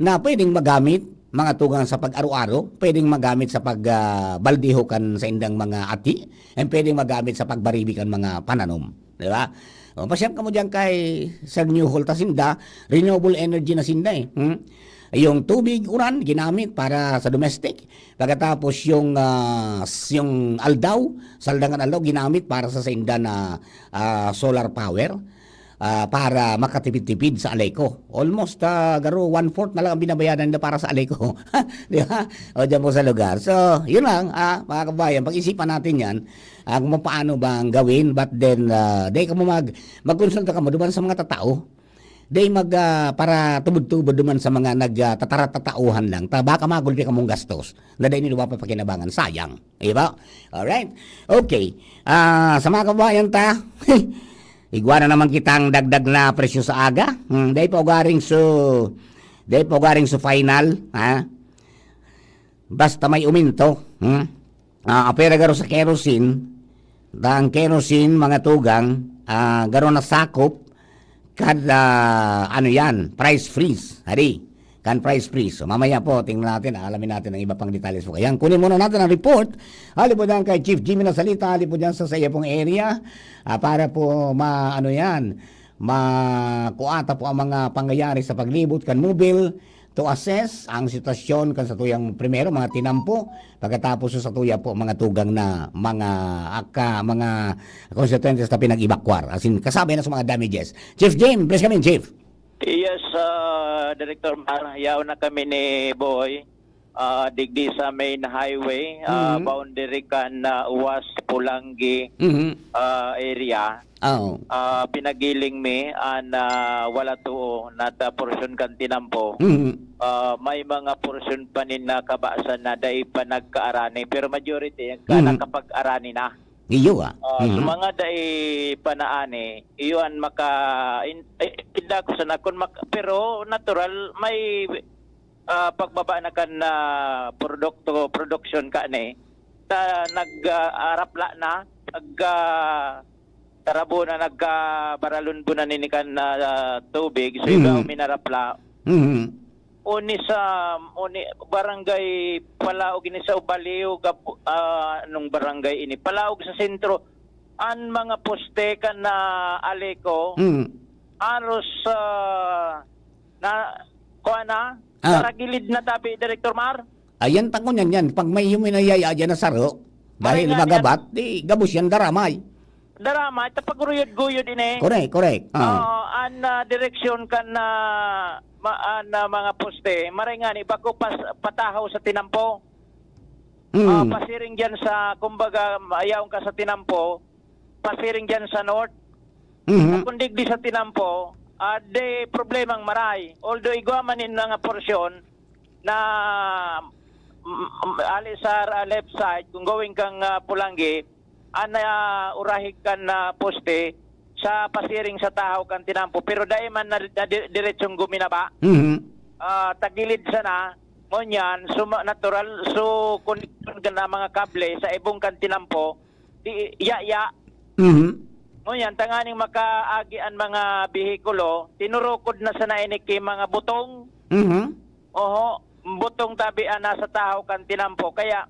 na pwedeng magamit, mga tugang sa pag-aro-aro, pwedeng magamit sa pag ah, baldiho kan sa indang mga ati, and pwedeng magamit sa pagbaribi kan mga pananom, di ba? O, pasyal kamo diyan kay Sir Newhall, ta sinda, renewable energy na sinda eh. Hmm? Yung tubig, uran, ginamit para sa domestic. Pagkatapos yung ah, s- yung aldaw, saldangan aldaw, ginamit para sa sainda na ah, solar power ah, para makatipid-tipid sa Aleco. Almost ah, garo one-fourth na lang ang binabayaran nila para sa Aleco. Di ba? O dyan po sa lugar. So, yun lang, ah, mga kabayan, pag-isipan natin yan, ah, kung paano ba ang gawin, but then, ah, di ka mo mag, magkonsulta ka mo, duman sa mga tatao. Dai mag, ah, para tubod-tubod duman sa mga nag, ah, tatarat-tatauhan lang, ta baka magulpi kamong gastos na dai nindo mapapakinabangan, sayang, di ba? Alright. Okay. Ah, sa mga kababayan ta, igwa na naman kitang dagdag na presyo sa aga. Hmm, dai pa ugaring so, dai pa ugaring so final, ha? Basta may uminto, hmm? Ah, apera garo sa kerosene, ta ang kerosene, mga tugang, ah, garo nasakop kada, ano yan, price freeze. Hari, kan price freeze. So, mamaya po, tingnan natin, alamin natin ang iba pang detalye. So, ayan, kunin muna natin ang report. Hali po dyan kay Chief Jimmy Nasalita, hali po dyan sa, sa iya pong area. Ah, para po ma-, ano yan, makuha ta po ang mga pangyayari sa paglibot kan Mobil to assess ang sitwasyon kan satuyang primero, mga tinampo, pagkatapos sa satuya po, mga tugang na mga aka-, mga konstituyentes na pinag-evacuar. As in, kasabay na sa mga damages. Chief Jim, please come in, Chief. Yes, ah, Director Mar, yaon na kami ni Boy. Ah, digdi sa main highway, ah, Mhm. boundary kan, ah, Uwas, Pulangi, Mhm. ah, area. Oo. Ah, pinagiling mi an, ah, wala too, nata portion kan tinampo. Mhm. Ah, may mga portion pa nin nakabasan na dai pa nagkaarani, pero majority nagka-, Mhm. nakapag-arani na. Iyo, ah. Ah, so Mhm. mga dai pa naani, iyo an maka-, in-, eh, inda ko sana kun mak-, pero natural, may, ah, pagbaba na kan, ah, produkto, production kani. Ta nag, ah, arapla na, nag, ah, tarabo na, nagkabaralon po na nini kan, ah, tubig. So, Mm. ikaw minarapla. Mm. Oni sa, oni, barangay Palaog ini sa Ubaliw, gab-, ah, anong barangay ini? Palaog sa sentro. An mga poste kan na Aleco, Mm. aros, ah, na, kuha na, Ah. Naragilid na tabi, Director Mar. Ayan, tangon yan, yan. Pag may huminayaya dyan na saro, dahil Maray nga magabat, di gabos yan, daramay. Daramay, ta paguruyod-guyod ini. Correct, correct. Ah. Oo, an, ah, direksyon kan, ah, ma-, an, ah, mga poste, maray nga ni, bako pas-, patahaw sa tinampo. Mm. Ah, pasiring dyan sa, kumbaga, yaon ka sa tinampo, pasiring dyan sa north. Mhm. Sa kundigdi sa tinampo, ah, de problemang maray. Although igwa man in mga porsyon na, mm, mm, ali sa, ah, left side, kung going kang, ah, Pulanggi, an, ah, urahig kan, ah, poste sa pasiring sa tahaw kan tinampo, pero dai man na, na di-, diretsong guminaba. Mhm. Ah, tagilid sana, ngunyan, suma-, natural, so, connection ka na mga kable sa ibong kan tinampo, di, ya, ya. Mhm. Ngunyan, tanganing makaagi an mga behikulo, tinurukod na sana ini ki mga butong. Mhm. Oho, butong tabi an nasa tahaw kan tinampo. Kaya,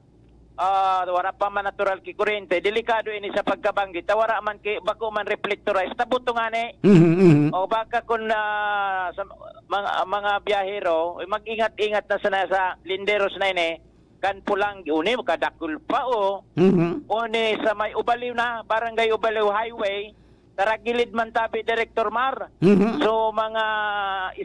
ah, wara pa man natural ki kuryente. Delikado ini sa pagkabanggi. Ta wara man ki, bako man reflectorize. Ta buto ngani. Mhm, mhm. O baka kun, ah, sa mga, mga biyahero, mag-ingat-ingat na sana sa linderos na ini. Kan Pulang, uni, kadakul pa, o. Mhm. Uni sa may Ubaliw na, Barangay Ubaliw Highway, taragilid man tabi, Director Mar. Mhm. So, mga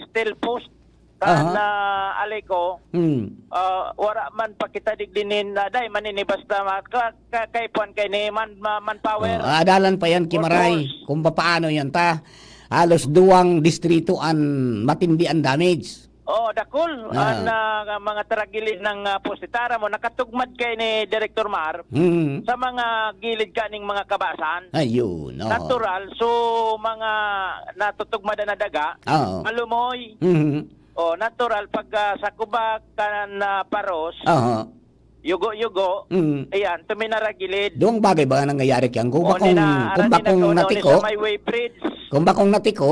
steel post, kan, Aha. ah, Aleco, Mm. ah, wara man pa kita digdi nin, ah, dai man ini basta ma-, ka-, ka-, kay puan kay ni man-, ma-, manpower. Oh, adalan pa yan, Kimaray, Purpose. Kung papaano yan, ta. Halos duwang distrito an matindi an damage. Oh, dakul. Ah. An, ah, mga taragilid ng, ah, poste. Tara mo, nakatugmad kay ni Director Mar Mm. sa mga gilid kaning mga kabasan. Ayun, oo. Natural. So, mga natutugmad na daga, Oo. malumoy. Mhm. Oh, natural. Pag, ah, sa kubak, kanan, ah, paros, Aha. yugo-yugo, Mm. ayan, tuminaragilid. Doong bagay ba nga nangyayari kiyang kung O, bakong, nina-, kung arani bakong nagkauna, natiko, sa may weighbridge. Kung bakong natiko,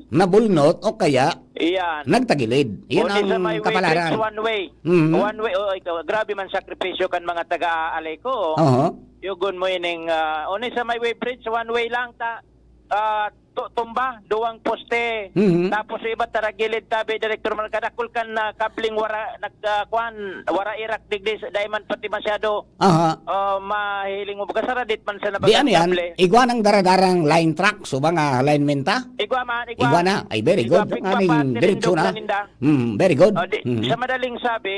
nabulnot, o kaya Iyan. nagtagilid. Iyan O, di sa ang may kapalaran. weighbridge, one way. Mm. One way, o, ikaw, grabe man sakripisyo kan mga taga-Aleco, o. Oho. Yugon mo ining, ah, o, ni sa may weighbridge, one way lang, ta, ah, tu-, tumba, duwang poste. Mhm. Tapos yung iba, taragilid tabi, Director Mar, kadakul kan, ah, kabling wara, nag, ah, kwan, wara irak digdi, sa-, dai man pati masyado, Aha. ah, mahiling mo. Baga saradit man sa Di nabagang ano yan? kable. Igwa ng daradarang line truck, so mga linemen ta? Igwa man, igwa. Igwa na. Ay, very Igwa, good. Ang pigpapa, aning tirindog direksyon, na ah. ninda. Mm, very good. Ah, di, Mhm. sa madaling sabi,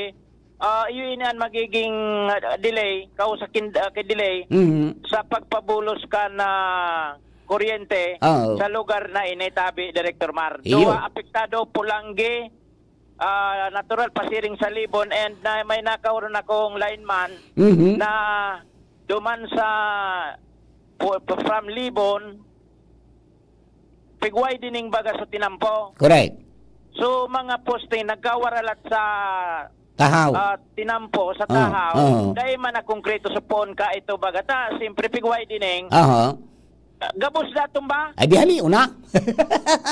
ah, yun ang magiging, ah, delay, kausakin, ah, kay delay Mhm. sa pagpabulos ka na kuryente Oo. sa lugar na ini, tabi, Director Mar. Iyo. Duwa apektado, Polangui, ah, natural, pasiring sa Libon, and na, may nakahuron akong lineman Mhm. na duman sa pu-, from Libon, pig-widening baga sa tinampo. Correct. So, mga poste nagkawaralat sa Tahaw. ah, tinampo sa Ah, tahaw, oo. dai man na konkreto sa poon ka ito baga ta, siyempre pig-widening. Aha. Ah, gabos na tumba. Ay, di hali, una.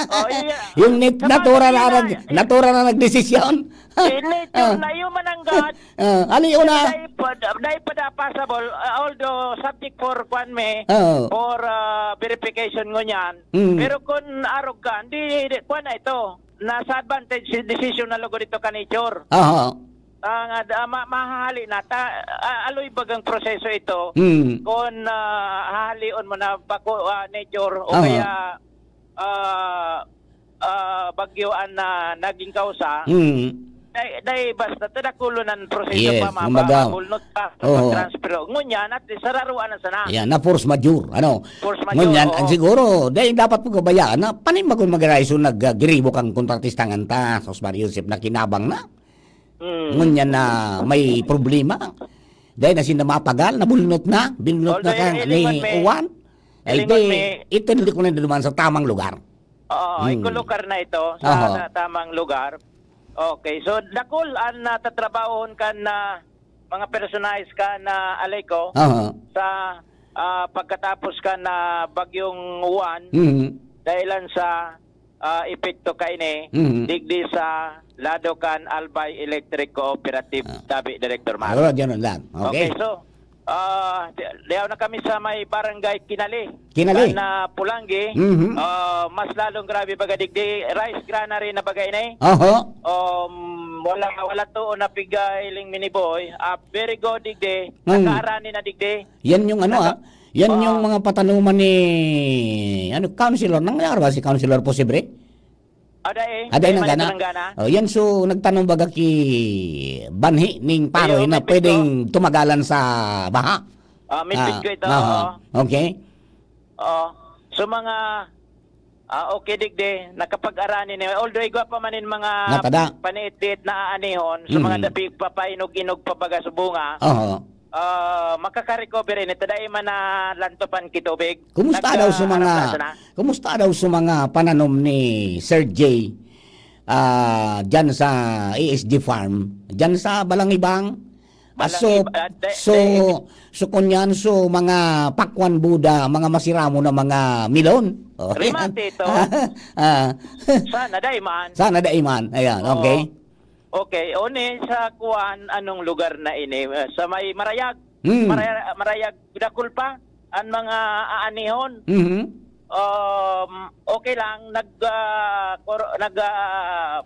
Oh, iya. Yung nit-, Sa natural mga na, ina- nag-, natural na nagdesisyon. Eh, nature Ah. na human ang God. Ah, hali, una. Dai pa, dai pa da possible, ah, although subject for, kwan mi, Oo. for, ah, verification ngunyan. Mm. Pero kung arog ka, hindi, hindi, kwan na ito. Nasa advantage si decision na lugar ito ka nature. Aha. Ang, ah, da-, ma-, mahahali na ta, ah, aloy bagang proseso ito. Mm. Kung, ah, hahalion mo na bako, ah, nature o Aha. kaya, ah, ah, bagyo an na naging kausa, Mm. dai, dai basta ta dakulo nan proseso Yes, pa, ma-, kumbaga, mabulnot ka, oo. mag-transfer. Ngunyan, at least, sararuan na sana. Ayan, na force majeure, ano? Force majeure, Ngunyan, oo. ang siguro, dai dapat pagkabayaan na panin ba kung mag-arise o nag-, ah, giribo kang kontratista nganta, sa Osmar Yusef na kinabang na? Mm. Ngunyan na may problema. Dai na sinda mapagal, nabulnot na, binulnot Although, na kang hilingon ni mi, Juan. Ay, hilingon di, mi. Ito hindi ko na duman sa tamang lugar. Oo, Hmm. ikulukar na ito sa Aha. ta-, tamang lugar. Okay, so dakul an natatrabahon kan na mga personahe kan na Aleco Aha. sa, ah, pagkatapos kan na Bagyong Juan, Mhm. dahilan sa, ah, epekto kaini, Mhm. digdi sa lado kan Albay Electric Cooperative, Ah. tabi, Director Mar. Alright, ganun lang. Okay. Okay, so, ah, di-, diyaw na kami sa may barangay Kinali. Kinali. Kan, ah, Pulanggi, Mhm. ah, mas lalong grabe baga digdi, rice granary na baga ini. Oho. Um, wala, wala to na piga hiling miniboy. Ah, very good digdi. Hmm. Nakaarani na digdi. Yan yung ano, Naka-, ah, yan oo. yung mga patanuman ni, ano, councilor. Nangyari ba si Councilor Posibre? Ada eh. Ada May yung mga nanggana. nanggana. Oh, yan, so, nagtanom baga ki banhi ning paroy Iyo, na may pwedeng pito. tumagalan sa baha. Ah, may Ah, pito ito, aha. oo. Okay. Oo. So, mga, ah, okay, digdi, nakapag-arani ni, although igwa pa man in mga Natada. paniit-liit na aanihon, so, mga Mm. dapi papainog-inog pa baga sa bunga, Oo. ah, makaka-recover ini, ta dai man na lantopan ki tubig. Kumusta Nagka-, daw sa mga, harap na sana. kumusta daw sa mga pananom ni Sir J, ah, dyan sa A S D Farm, dyan sa Balangibang? Ah, so, Balangib-, ah, de-, so, de- so, kunyan, so, mga pakwan buda, mga masiramo na mga milon. Oh, Remate yan. ito. Ah. Sana dai man. Sana dai man. Ayan, Oo. okay. Okay, o ni sa kuan, anong lugar na ini? Eh, sa may Marayag. Hmm. Maraya-, Marayag, dakul pa an mga aanihon. Mhm. Um, okay lang, nag, ah, kor-, nag, ah,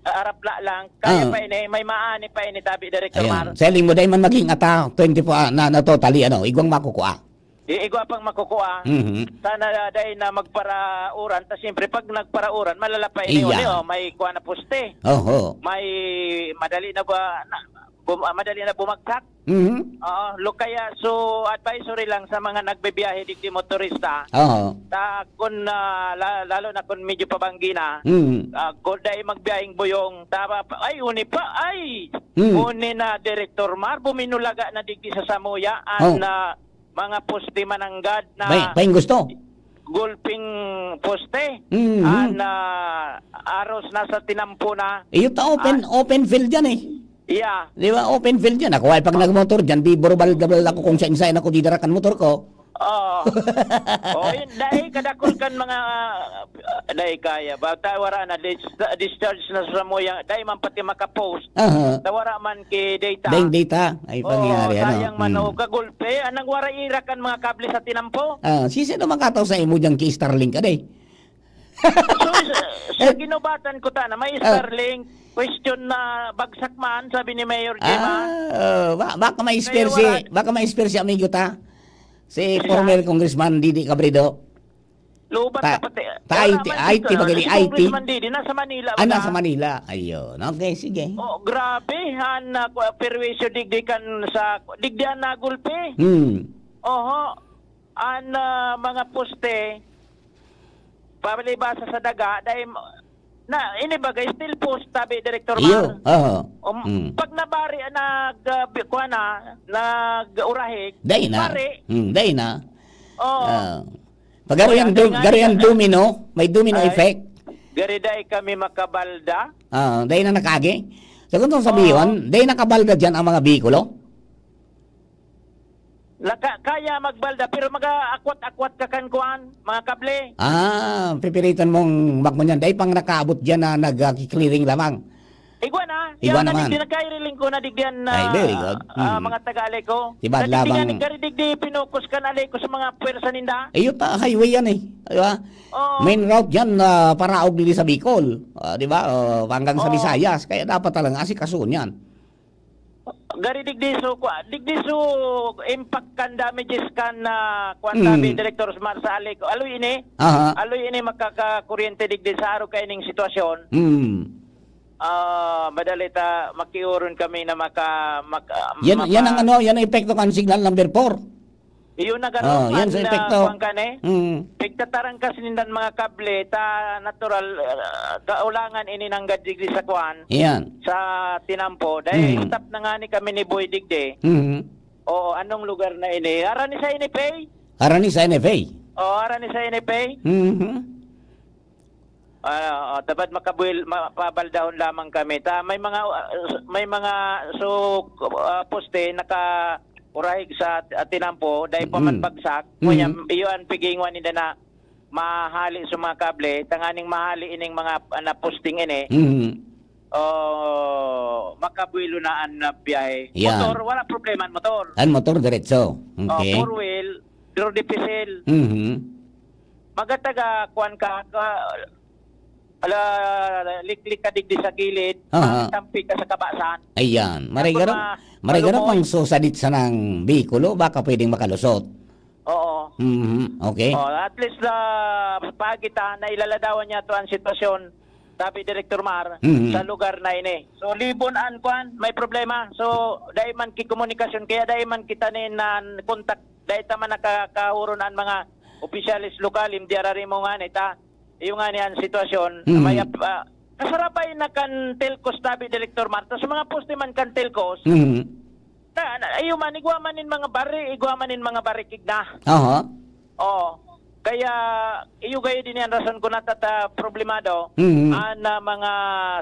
arapla lang. Kaya Ah. pa ini, may maani pa ini, tabi, Director Ayan. Mar. Selling mo, dahil man maging ata, twenty-four, ah, na, na totally, ano, igwang makukua. I-, igwa pang makukua. Mhm. Sana dai na magparauran. Ta siyempre, pag nagparauran, malala pa ini Iya. uli, oh, may kuha na poste. Oho. May madali na ba, na, bum-, ah, madali na bumagsak. Mhm. Oo, lo-, kaya, so, advisory lang sa mga nagbibiyahe digdi motorista. Oo. Ta kun, ah, la-, lalo na kun medyo pabanggi na, Mhm. ah, kun dai magbiyaheng buyong, tama pa, ay, uni pa, ay! Mhm. Uni na, Director Mar, buminulaga na digdi sa Samuya, an, Oh. ah, mga poste mananggad na May, may gusto. gulping poste. Mhm. An, ah, aros na sa tinampo na. Iyo ta open, Ah. open field yan eh. Yeah. Di ba? Open field yan. Ako ay pag Ah. nagmotor dyan, di burubal-dabal ako kung saan-saan ako didarakan motor ko. Oo. Oh, yun, dahil kadakol kan mga, ah, dahil kaya. Bata, wala na, dis-, discharge na sa Samuya. Dahil man pati makapost. Aha. Ta wara man ki data. Dahil data ay Oo, pangyayari, ano? sayang man, Hmm. o, kagulpe. Anong wara ira kan mga kable sa tinampo? Ah, sisi naman kataw sa imo dyan ki Starlink, aday? So, sa, sa Eh. ginubatan ko ta na may Ah. Starlink, question na bagsak man, sabi ni Mayor Gemma. Ah, oh, ba-, baka ma-inspire Kaya si, wala. baka ma-inspire si amigo ta. Si Siya? former Congressman Didi Cabredo. Lubat Ta-, na pati. ta Wala I T, man I T dito, ba gani? si I T? Congressman Didi, nasa Manila Ah, ba nasa na? Manila. Ayun. Okay, sige. Oh, grabe, han, ah, ku-, perwisyo digdi kan sa, digdi han nagulpi. Hmm. Oho. an, ah, mga poste, palibasa sa daga, dai m-, na, ini baga, steel post, tabi, Direktor Iyo, Mar. Oho. Um, Mm. pag nabari, nag, ah, bi-, kuha na, nag-urahig, Dai na. bari. Mm, dai na. Oo. Ah. Pag garo Kuya, yan dai dom-, nga garo yan yan. domino, may domino Ay. effect. Gari dai kami makabalda. Ah, dai na nakagi. So, kung itong sabihin, Oo. dai nakabalda dyan ang mga Bicolo? Naka-, kaya magbalda, pero mag-aakwat-akwat ka kan kuan, mga kable. Ah, pipiritan mong bakmo niyan. Dai pang nakaabot dyan na nag-, ah, clearing lamang. Igwa na. Igwa Yaw na naman. digdi, nagkairiling ko na digdian na, Ay, very good. ah, Mm. mga taga-Aleco. Diba, Sa digdi nga labang ni Gary, digdi pinukos kan Aleco sa mga pwersa ninda. Iyo pa, highway yan eh. Diba? Oo. Main route yan, ah, paraog dili sa Bicol. Ah, diba? Oh, hanggang sa Oo. Visayas. Kaya dapat talaga asikasuon yan. Gari digdi so, kwa-, digdi so impact kan damages kan, ah, kwan Mm. tabi, Director Osmar, sa Aleco. Aloy ini, Aha. aloy ini makakakuryente digdi sa arog kaining sitwasyon. Mm. Ah, madali ta makiuron kami na maka-, maka-, Yan, mapa- yan ang ano, yan ang epekto kan signal number four. Iyo na garo, Oh, yan man, sa ah, epekto. kuwan ka ni? Mm. Pigtatarangkas nindan mga kable, ta natural, ah, kaulangan ini nanggad digdi sa kuwan, Yan. sa tinampo. Dahil Mm. stop na nga ni kami ni Boy digdi. Mm. Oo, anong lugar na ini? Harani sa N F A? Harani sa N F A. Oo, harani sa N F A. Mhm. Ah, oh, dapat makabuil-, ma-, pabaldahon lamang kami. Ta, may mga, ah, may mga, so, ah, poste naka-urahig sa at-, tinampo, dahil pa man Mm. bagsak. Mm. Ngunyan, iyo ang pigingwan ninda na mahali sa mga kable, tanganing mahali ining mga, ah, na posting ini. Mm. Oh, makabuelo na ang, ah, biyahe. Yan. Motor, wala problema ang motor. Ang motor, diretso. Oh, Okay. four wheel, pero dipisil. Mhm. Magataga, kuwan ka, ka, ala, liklik ka digdi sa gilid, Aha. makitampi ka sa kabasan. Ayan. Maray Tapos garo, ma-, maray garo malumoy. kung susadit sa nang Bicolo, baka pwedeng makalusot. Oo. Mhm. Okay. Oh, at least, ah, pagita na ilaladawan niya to ang sitwasyon, sabi Director Mar, Mhm. sa lugar na ini. So, Libon an kwan, may problema. So, dai man ki komunikasyon, kaya dai man kita ni nan kontak, dai ta man nakakahuron an mga opisyales lokal, hindi ararimo nga ni ta. Iyo nga ni an sitwasyon, Mhm. may ap-, ah, kasarabay na kan Telcos, tabi Director Mar. Ta sa mga poste man kan Telcos, Mhm. na, na, iyo man, igwa man nin mga bari, igwa man nin mga barikig na. Aha. Oo. Kaya, iyo gayo din yan rason ko natata problemado Mhm. an, ah, mga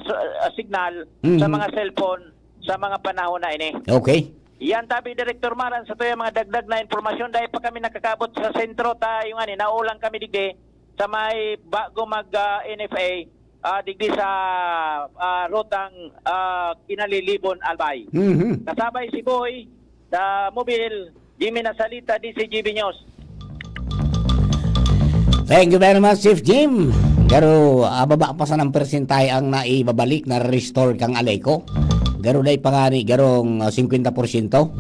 so-, ah, signal sa Mhm. mga cellphone sa mga panahon na ini. Okay. Yan, tabi, Director Mar, an satuya mga dagdag na impormasyon. Dai pa kami nakakaabot sa sentro, ta, yung ani, naulang kami digdi sa may bago mag, ah, N F A, ah, digdi sa, ah, rutang, ah, Kinalilibon, Albay. Mhm. Kasabay si Boy sa Mobil, Jimmy Nasalita, D C G B News. Thank you very much, Chief Jim. Garo, ah, baba pa sanang persentay ang naibabalik na restore kang Aleco. Garo dai pa nga ni, garong, ah, singkwenta porsyento.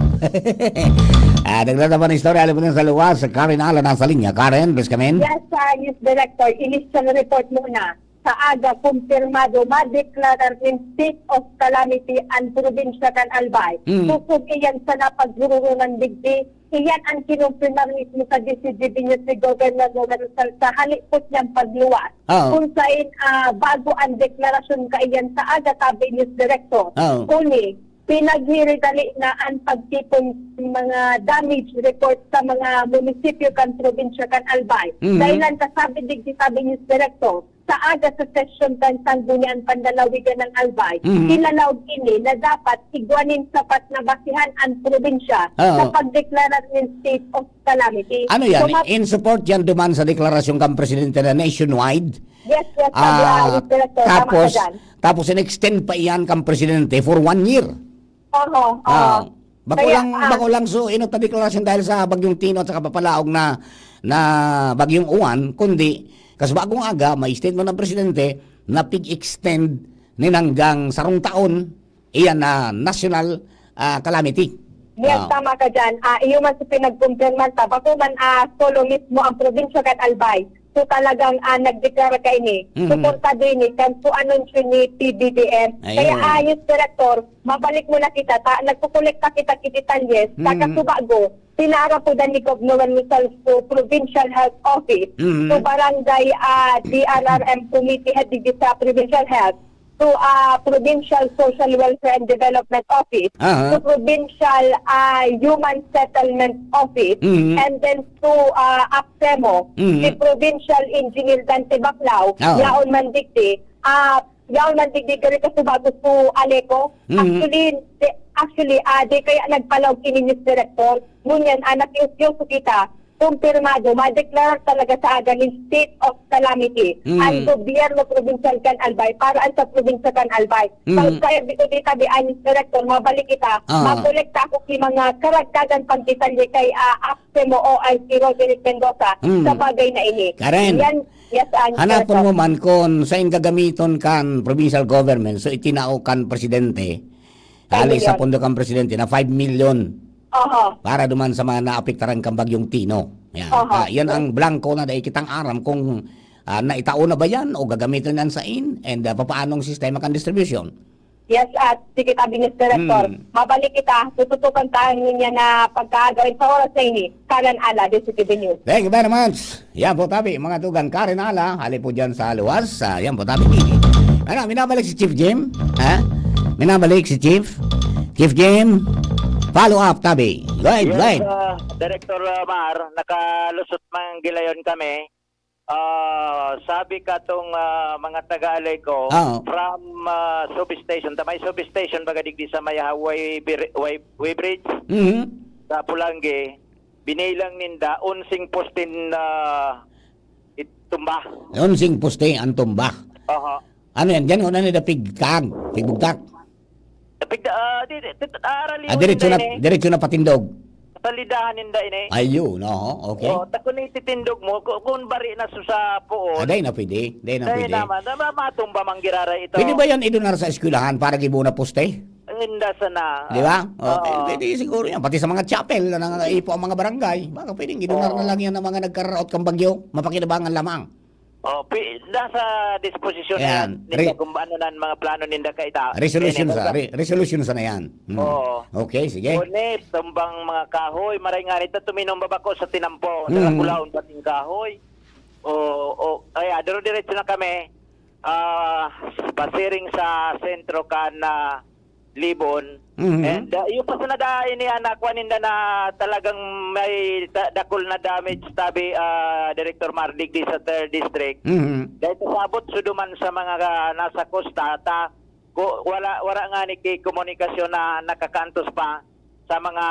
Ah, dagdag naman ang istorya, alam mo na sa luwas, Karen Alan nasa linya. Karen, please come in. Yes, ah, News Director, initial report muna. Sa aga, kumpirmado, madeklarar nin state of calamity an probinsya kan Albay. Mm. Sosog iyan sa napaghuruhunan digdi, iyan an kinumpirmar mismo sa D C G B News ni Governor Romel Salsa halipot niyang pagluwas. Oo. Kung sain, ah, bago an deklarasyon kaiyan sa aga, tabi News Director. Oo. Kuni, pinaghiri dali na an pagtipon ng mga damage report sa mga munisipyo kan probinsya kan Albay. Mhm. Dahilan kasabi digdi, tabi News Director, sa aga sa sesyon kan Sangguniang Panlalawigan ng Albay, Mhm. kinalaog ini na dapat igwa nin sapat na basihan an probinsya Oo. sa pagdeklarar nin state of calamity. Ano yan? So, ma- In support yan duman sa deklarasyon kang presidente na nationwide? Yes, yes, sabi, Ah, ah, Mister Director, tama ka tapos, dyan. tapos in-extend pa iyan kang presidente for one year. Oho, Ah, oho. bako Kaya, lang, ah, bako lang so, inot na deklarasyon dahil sa Bagyong Tino at saka papalaog na, na Bagyong Uwan, kundi kas bagong aga, may statement ng presidente na pig-extend nin hanggang sarong taon, iyan na national, ah, calamity. Yes, Ah. tama ka dyan. Ah, iyo man sa pinagkumpirman ta, bako man, ah, solo mismo ang probinsya kan Albay. So, talagang, ah, nagdeklara kaini. Mhm. Suportado ini kan so anunsyo ni P B B M. Kaya, Ayun. ah, News Director, mabalik muna kita ta, nagkukolekta kita ki detalyes, ta Mhm. kasubago, pinaarapodan ni Governor Rizal sa Provincial Health Office, Mhm. sa Barangay, ah, D R R M Committee, head digdi sa Provincial Health, to, ah, Provincial Social Welfare and Development Office, Aha. to Provincial, ah, Human Settlement Office, Mhm. and then to, ah, APSEMO, Mhm. si Provincial Engineer Dante Baclao, Oo. yaon man digdi, ah, yaon man digdi gari ka subago to ALECO. Mhm. Actually, di, actually, ah, di kaya nagpalaog kini, Mister Director. Ngunyan, ah, nakiusyoso kita, kumpirmado, madeklarar talaga sa aga nin state of calamity Mm. ang gobyerno probinsyal kan Albay para an sa probinsya kan Albay. Mm. Sa, sa episode tabi, an Director, mabalik kita, Ah. makolekta ako ki mga karagdagan pang detalye kay, ah, APSEMO o ay si Roderick Mendoza Mm. sa bagay na ini. Karen, Yan, yes, an hanapon Director. mo man kun sain gagamiton kan provincial government, so itinao kan presidente, Five hali sa million. pondo kan presidente na five million. Oho. Para duman sa mga naapektaran kan Bagyong Tino. Yan. Oho. Ah, yan ang blanco na dai kitang aram kung, ah, naitao na ba yan o gagamiton yan sain and, ah, papaanong sistema kan distribution. Yes, at sige, tabi, Mister Director. Hmm. Mabalik kita, tututukan tayo niya na pagkaagawin sa oras na ini. Karen Ala, D C T V News. Thank you very much. Yan po, tabi, mga tugang, Karen Ala, hali po dyan sa luwas. Ah, yan po, tabi. Ano, minabalik si Chief Jim? Ha? Minabalik si Chief? Chief Jim, follow up, tabi. Go ahead, go Yes, ahead. ah, Director, ah, Mar, nakalusot man gilayon kami. Ah, sabi katong, ah, mga taga-ALECO, Oo. from, ah, substation, ta may substation baga digdi sa may, ah, Way Bir-, Way, Way Bridge, Mhm. sa Pulangi, binilang ninda onseng postin na itumba. Onseng poste ang tumba. Oho. Ano yan? Diyan, una nila pigkag, pigbugtak. Pigda-, ah, di, di, di, aaralihon Ah, diretso ninda na, ini. diretso na patindog. Salidahan ninda ini. Ayun, oo, okay. Oh, ta kun ititindog mo, ku-, kun bari na su-, sa puon. Ah, dai na pwede, dai na Dai pwede. naman, na ma-, matumba man giraray ito. Pwede ba yan idunar sa eskwelahan para gibo na poste? Inda sana. Di ba? Oh, Oo. eh, pwede siguro yan. Pati sa mga chapel na nangangaipo ang mga barangay, baka pwedeng idunar Oo. na lang yan ng mga nagkararaot kang bagyo. Mapakinabangan lamang. Oh, pi-, nasa disposisyon na Ayan. yan. Ninda Re-, kung ano na ang mga plano ninda kaita. resolution Ini, sa, basta re-, resolution sa na yan. Hmm. Oo. Okay, sige. Ngunit, tumbang mga kahoy, maray nga nito, tuminumbaba ko sa tinampo. Mm. Nakakulaon pating kahoy. O, o, kaya, dire-diretso na kami. Ah, pasiring sa sentro kan, ah, Libon. Mhm. And, ah, yung pa sa nada-, ini, ah, nakuha ninda na talagang may ta-, dakul na damage, tabi, ah, Director Mar, digdi sa third district. Mhm. Dahil pasabot su duman sa mga, ah, nasa kosta, ta, ku-, wala, wala nga ni ki-, komunikasyon na nakakantos pa sa mga,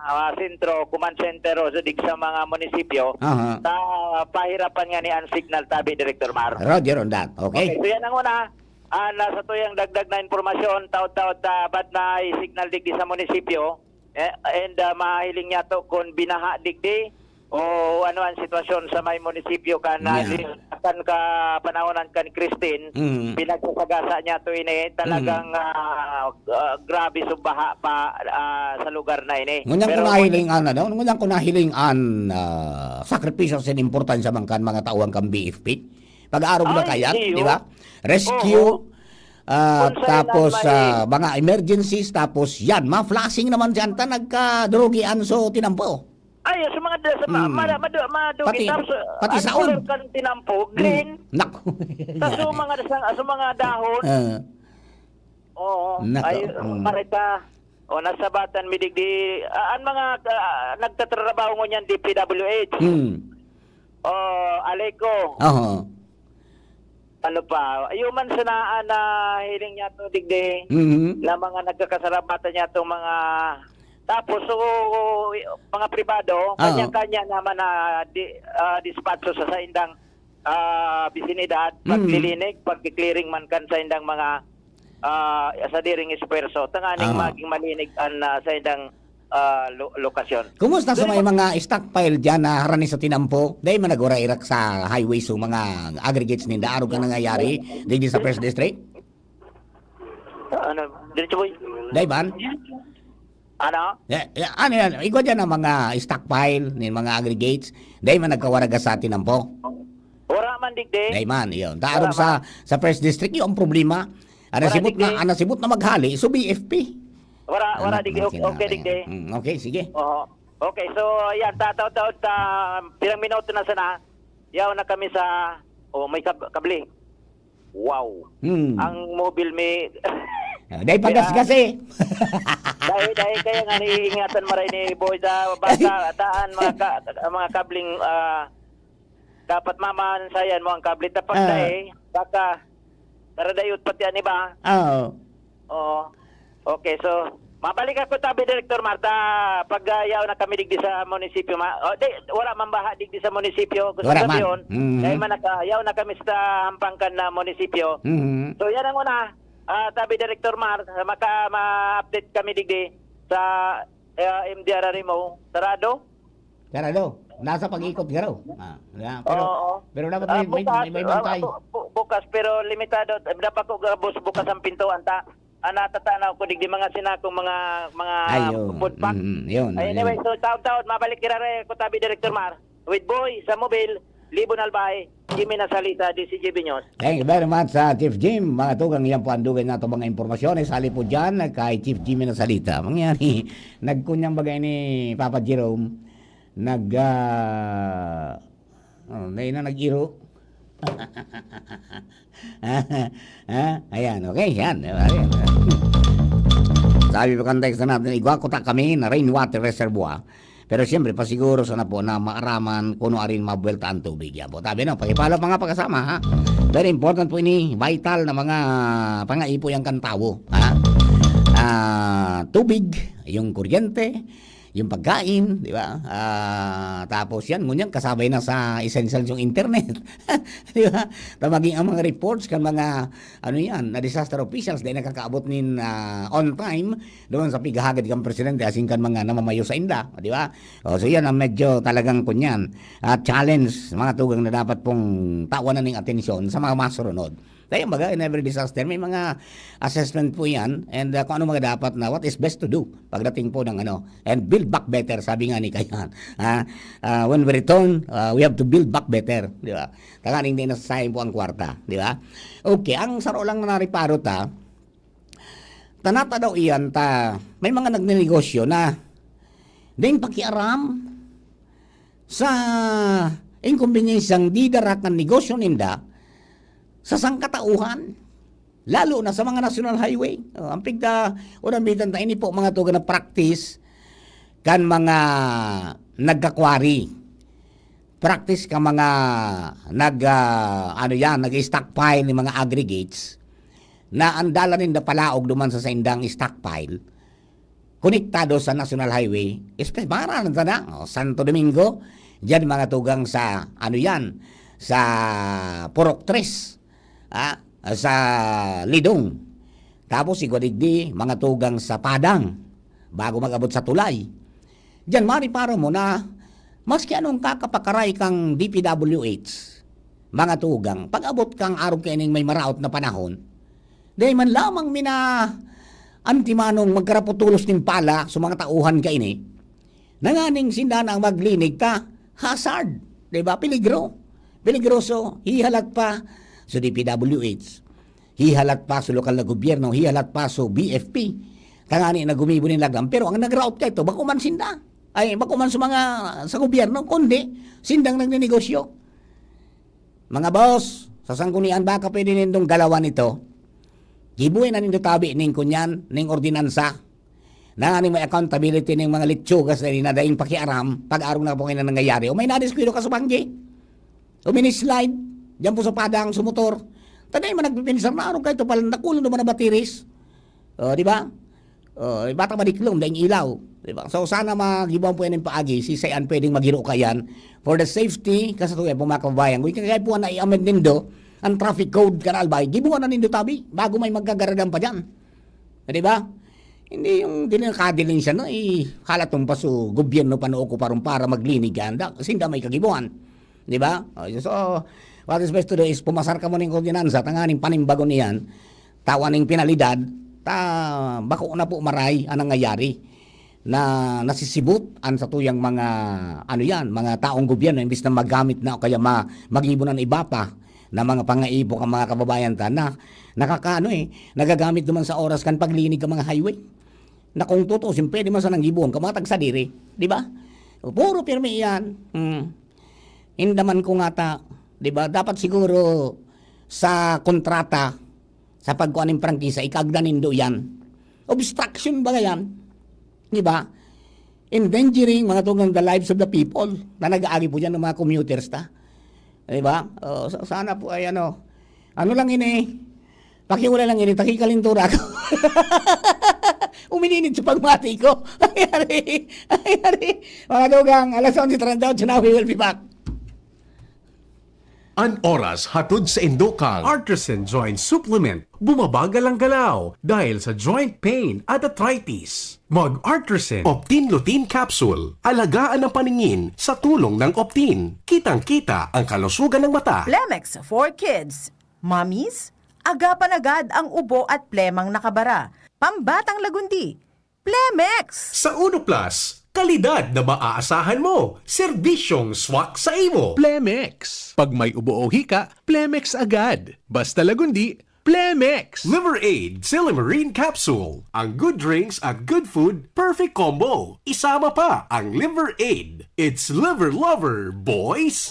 ah, sentro, command center o sa dig sa mga munisipyo, Aha. ta pahirapan nga ni ang signal, tabi, Director Mar. Roger on that. Okay. Okay, so yan ang una. Ah, nasa tuyang dagdag na impormasyon, taod-taod, ah, bad na signal digdi sa munisipyo, eh, and, ah, mahiling niya to kung binaha digdi o ano ang sitwasyon sa may munisipyo kan, ah, Yeah. li-, kan kapanahonan kan Christine, Mm. pinagsasagasa niya to ini, talagang, Mm. ah, ah, grabe su baha pa, ah, sa lugar na ini. Ngunyan Pero ko nahiling an, ano, ngunyan ko nahiling an, ah, sakripisyo sin importansya man kan mga tauhan kan B F P. Pag-aarog na Ay, kayat, iyo. di ba? Rescue, Oo. ah, Kung saan tapos, na may ah, mga emergencies, tapos yan, ma-flushing naman dyan, ta nagkadurugian so tinampo. Ay, sa mga da-, sa ma-, Mm. mada-, madu-, madugi, Pati, tapos, ah, pati ang saon. kulor kan tinampo, Mm. green. Naku. Tapos Yan. sa mga, sa, sa mga dahon. Ah. Oo. Naku. Ay, Mm. marita. O, nasabatan mi digdi, ah, ang mga, ah, nagtatrabaho ngunyan D P W H. Mm. O, ALECO. Oho. Ano pa? Ayun man sana na hiling niya to digdi, Mhm. na mga nagkakasarabatan niya tong mga, tapos, so, mga pribado, Ah. kanya-kanya naman na di-, ah, dispatcho sa saindang, ah, bisinidad, Mm. paglilinig, pagki-clearing man kan saindang mga, ah, sadiring espuwerso, tanganing Ah. maging malinig an, ah, saindang, ah, lo-, lokasyon. Kumusta sa Pero may mag- mga stockpile diyan na harani sa tinampo? Dai man nagwara-irak sa highway so mga aggregates ninda, arog kan nangyayari digdi sa First District? Ano, diretso, boy. Dai man? Ano? Ya, ya, ano yan? Igwa dyan ang mga stockpile, nin mga aggregates. Dai man nagkawaraga sa tinampo? Wara man, digdi. Dai man, yun. Wara Taarog sa, man. sa First District, yung problema. Ang Wara, nasibot na, digdi. ang nasibot na maghali, so B F P. Wara, wara, Ano, digdi. Okay, okay, okay. digdi. Mm, okay, sige. Oo. Okay, so yan, tataod-taod ta, pirang minuto na sana. Yaw na kami sa, oh, may kab- kabli. Wow. Hmm. Ang mobile may Ah, dahil pagasgas eh. Dahil, dahil kaya nga niingatan maray ni Boy da baka daan mga ka, mga kabling ah, dapat mamansayan mo ang kable tapos Ah. Dahil baka karadayot pati ani ba? Oo. Oo. Okay, so mabalik ako tabi Director Marta pag ah, yaw na kami digdi sa munisipyo ma. Oh, di wala man baha digdi sa munisipyo. Gusto Wala man. sabihin, Mhm. Dahil man naka, yaw na kami sa Hampangkan na munisipyo. Mhm. So yan ang una. Ah, tabi Director Mar, maka ma-update kami digdi sa uh, M D R R M O, sarado. Sarado. Nasa pag-ikot garo. Ah, yeah. Pero Oo. pero dapat Ah, may may, bukas, may, may bantay. ah, bu- bu- bukas pero limitado. Dapat ko gabos bukas ang pinto anta. Ang natatanaw ko digdi mga sinakong mga mga Ayun. food pack. Mm, yun, Ay, anyway, yun. So taon-taon mabalik kirare ko tabi Director Mar with Boy sa Mobil, Libon Albay, Jimmy Nasalita, D C G B News. Thank you very much, sa Chief Jim. Mga tugang, yan po ang dugay na itong mga impormasyon. Isali po dyan kay Chief Jimmy Nasalita. Mangyari, nagkunyang bagay ni Papa Jerome. Nag, ah, oh, na na nag-iro. Ha? Ayan, okay, yan. Di ba? Ayan. Sabi pa kan text natin, igwa ko ta kami na rainwater reservoir. Pero siyempre, pasiguro sana po na maaraman kung ano arin mabuwelta ang tubig. Yan po. Tabi, no? Pakipalo pa nga pagkasama, ha? Very important po ini. Vital na mga pangaipo yan kan tawo, ha? Ah, tubig, yung kuryente, yung pagkain, di ba? Ah, tapos yan, ngunyan, kasabay na sa essentials yung internet. Di ba? Ta maging ang mga reports kan mga, ano yan, na disaster officials, dahil nakakaabot nin ah, on time, doon sa pighahagad kan presidente, asin kan mga namamayo sa inda, di ba? O, so yan ang medyo talagang kunyan. At challenge, mga tugang na dapat pong tawanan ng atensyon sa mga masurunod. Kaya baga, in every disaster, may mga assessment po yan and uh, kung ano mga dapat na what is best to do pagdating po ng ano, and build back better, sabi nga ni Kayan. Ah, ah, when we return, ah, we have to build back better, di ba? Tanganing di nasasayang po ang kwarta, di ba? Okay, ang saro lang na nariparo ta, tanata daw iyan ta, may mga nagnenegosyo na ding pakiaram sa inkombenyensyang didara kan negosyo ninda sa sangkatauhan, lalo na sa mga national highway. Oh, ang pigda, unang bitan ta, ini po mga tuga na practice kan mga nagkakwari. Practice ka mga nag, ah, ano yan, nag-stockpile ni mga aggregates na ang dala ninda palaog duman sa saindang stockpile konektado sa National Highway, espe-, mga ranan sana, oh, Santo Domingo, dyan mga tugang sa, ano yan, sa Purok Tres, ah, sa Lidong. Tapos igwa digdi, mga tugang sa Padang, bago mag-abot sa tulay. Diyan, mariparo mo na, maski anong kakapakaray kang D P W H, mga tugang, pag-abot kang arog kaining may maraot na panahon, dahil man lamang mina antimanong magkaraputulos nin pala sa mga tauhan kaini, nanganing sinda na ang maglinig ta, hazard, di ba? Peligro. Peligroso, hihalat pa sa D P W H, hihalat pa sa lokal na gobyerno, hihalat pa sa B F P. Tangani na gumibo nin lagam, pero ang nagraot kaito, bako man sinda. Ay, bako man sa mga, sa gobyerno, kundi sindang nagnenegosyo. Mga boss, sa sanggunian, baka pwede nindong galawan ito. Gibuhay na nindo tabi ning kunyan, ning ordinansa. Na ning may accountability ning mga litsugas na dinadaing pakiaram pag arog na po kayo na nangyayari. O may nadiskwiro ka sa banggi. O minislide. Diyan po sa padang, sa motor. Tanay man nagpipinsar na arog kayo ito palang nakulong naman na batiris. O, di ba? O, bata madiklom, daing ilaw. Di ba? So, sana magibuan po yan yung paagi. Si Sayan pwedeng maghiro ka yan. For the safety, kasi ito yan po mga kababayan. Kung ikagay po na i-amend nindo, ang traffic code, Kanal Bay, gibuan na nindo tabi, bago may magkagaradan pa dyan. Di ba? Hindi yung dili nakadiling siya, no? Eh, halatong pa so, gobyerno pa noo ko parang para maglinig yan. Da, sinda may kagibuan. Di ba? O, so, what is best to do is pumasar ka mo ng ordinansa, tanganing panimbagon niyan, tawan ng penalidad, ta, bako na po maray ang nangyayari na nasisibot ang satuyang mga, ano yan, mga taong gobyerno, imbis na magamit na o kaya ma, magibo na ng iba pa na mga pangaipo ang mga kababayan ta na nakakaano eh, nagagamit naman sa oras kan paglinig ka mga highway. Na kung totoo, siyempre, di man sanang gibuon ka, mga tagsadiri, di ba? Puro pirmi iyan. Hmm. Indaman ko ngata, di ba? Dapat siguro sa kontrata, sa pagkuha nin prangkisa, ikagda nindo yan. Obstruction ba yan? Di ba? Endangering, mga tugang, the lives of the people na nag-aagi po dyan ng mga commuters ta. Di ba? O, sa- sana po ay ano, ano lang ini, pakiwala lang ini, takikalintura ako. Umininit sa pagmati ko. Nangyari, nangyari. Mga tugang, alas onse treinta y ocho na, we will be back. An oras hatod sa indokang Artisan Joint Supplement. Bumabagal ang galaw dahil sa joint pain at arthritis. Mag Artisan Optin Lutein Capsule. Alagaan ang paningin sa tulong ng Optin. Kitang-kita ang kalusugan ng mata. Plemex for Kids. Mommies, agapan agad ang ubo at plemang nakabara. Pambatang lagundi. Plemex! Sa Uno Plus, kalidad na maaasahan mo, serbisyong swak sa imo. Plemex. Pag may ubo o hika, Plemex agad. Basta lagundi, Plemex. Liver Aid Silymarin Capsule. Ang good drinks at good food, perfect combo. Isama pa ang Liver Aid. It's Liver Lover, boys!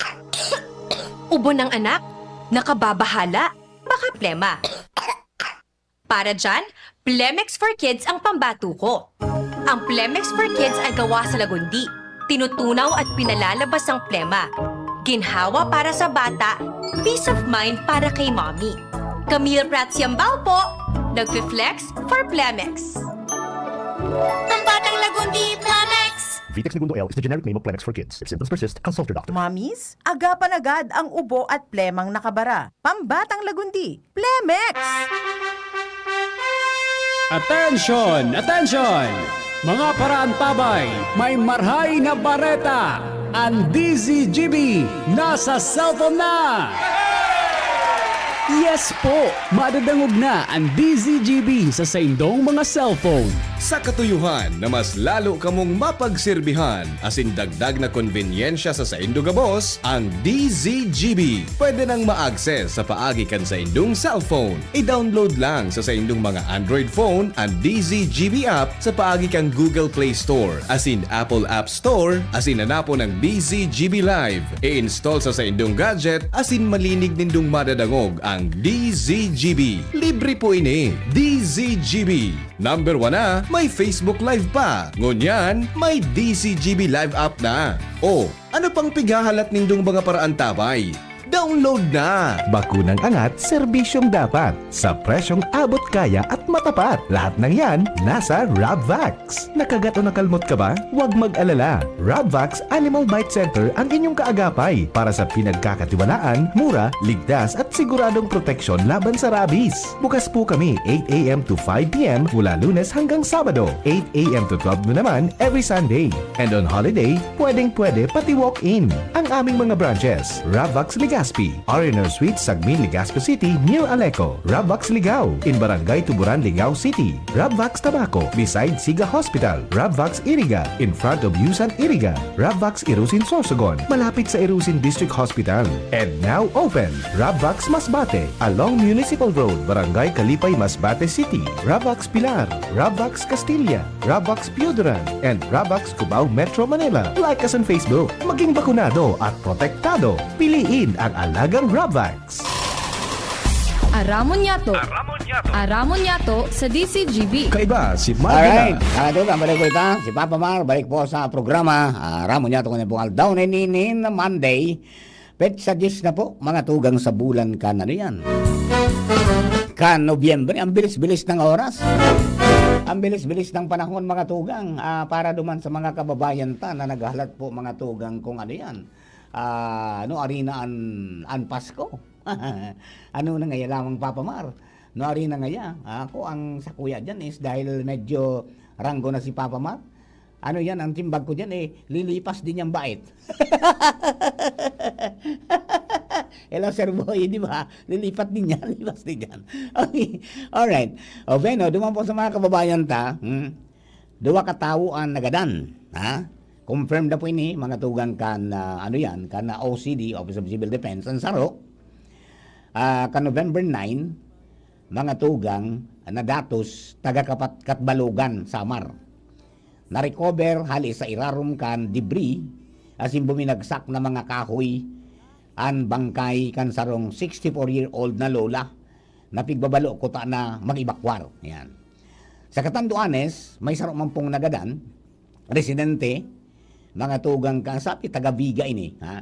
Ubo ng anak? Nakababahala? Baka plema. Para dyan, Plemex for Kids ang pambato ko. Ang Plemex for Kids ay gawa sa lagundi. Tinutunaw at pinalalabas ang plema. Ginhawa para sa bata, peace of mind para kay mommy. Camille Prats Yambao po, nagfi-flex for Plemex. Pambatang lagundi, Plemex! Vitex Negundo L is the generic name of Plemex for kids. If symptoms persist, consult your doctor. Mommies, agapan agad ang ubo at plemang nakabara. Pambatang lagundi, Plemex! Attention! Attention! Mga paraantabay, may marhay na bareta! Ang D Z G B nasa cellphone na! Yes po! Madadangog na ang D Z G B sa saindong mga cellphone. Sa katuyuhan na mas lalo kamong mapagserbihan asin dagdag na konbenyensya sa saindo gabos, ang D Z G B pwede nang ma-access sa paagi kan saindong cellphone. I-download lang sa saindong mga Android phone an D Z G B app sa paagi kan Google Play Store asin Apple App Store asin hanapon ang D Z G B Live. I-install sa saindong gadget asin malinig nindong madadangog ang D Z G B. Libre po ini. D Z G B. Number one na, may Facebook Live pa. Ngunyan, may D Z G B Live app na. O, ano pang pighahalat nindong mga paraantabay? Download na! Bakunang angat, serbisyong dapat, sa presyong abot kaya at matapat. Lahat ng yan, nasa Rabvax. Nakagat o nakalmot ka ba? Huwag mag-alala. Rabvax Animal Bite Center ang inyong kaagapay para sa pinagkakatiwalaan, mura, ligtas at siguradong proteksyon laban sa rabies. Bukas po kami eight a.m. to five p.m. mula Lunes hanggang Sabado, eight a.m. to twelve noon naman every Sunday. And on holiday, pwedeng-pwede pati walk-in. Ang aming mga branches, Rabvax Legazpi, R and R Suite, Sagmin, Legazpi City, near Aleco, Rabvax Ligao, in Barangay Tuburan, Ligao City, Rabvax Tabaco, beside Siga Hospital, Rabvax Iriga, in front of Yusan Iriga, Rabvax Irusin Sorsogon, malapit sa Irusin District Hospital, and now open, Rabvax Masbate, along Municipal Road, Barangay Kalipay, Masbate City, Rabvax Pilar, Rabvax Castilla, Rabvax Pioduran, and Rabvax Cubao, Metro Manila. Like us on Facebook. Maging bakunado at protektado. Piliin ang alagang Rabvax. Aramon Yato. Aramon Yato sa D C G B. Kaiba si Alright, Marvin. mga tugang, balik po ita. Si Papa Mar, balik po sa programa. Ah, Aramon Yato ngayon pong aldaw na ini, ini na Monday. Petsa diyes na po, mga tugang, sa bulan kan ano yan? Kan Nobyembre. Ang bilis-bilis ng oras. Ang bilis-bilis ng panahon, mga tugang. Ah, para duman sa mga kababayan ta na naghahalat po, mga tugang, kung ano yan. Ah, ano, arina an, an Pasko. Ano na ngaya lamang, Papa Mar? No, ari na ngaya. Ako, ang sakuya dyan is dahil medyo ranggo na si Papa Mar. Ano yan, ang timbag ko dyan eh, lilipas din yung bait. Hello, Sir Boy, di ba? Lilipat din yan, lipas din yan. Okay, alright. O, Beno, duman po sa mga kababayan ta, hmm? Duwa ka tawo ang nagadan, ha? Confirmed na po ini, mga tugang, kan, ah, ano yan, kan, ah, O C D, Office of Civil Defense, ang saro. Ah, kan November nine, mga tugang, na datos, taga Kapat-, Catbalogan, Samar. Na-recover hali sa irarom kan debris asin buminagsak na mga kahoy an bangkay kan sarong sixty-four-year-old na lola na pigbabalo kuta na mag-ebakwar. Yan. Sa Catanduanes, may saro man pong nagadan, residente, mga tugang ka, sabi, taga Viga ini, ha?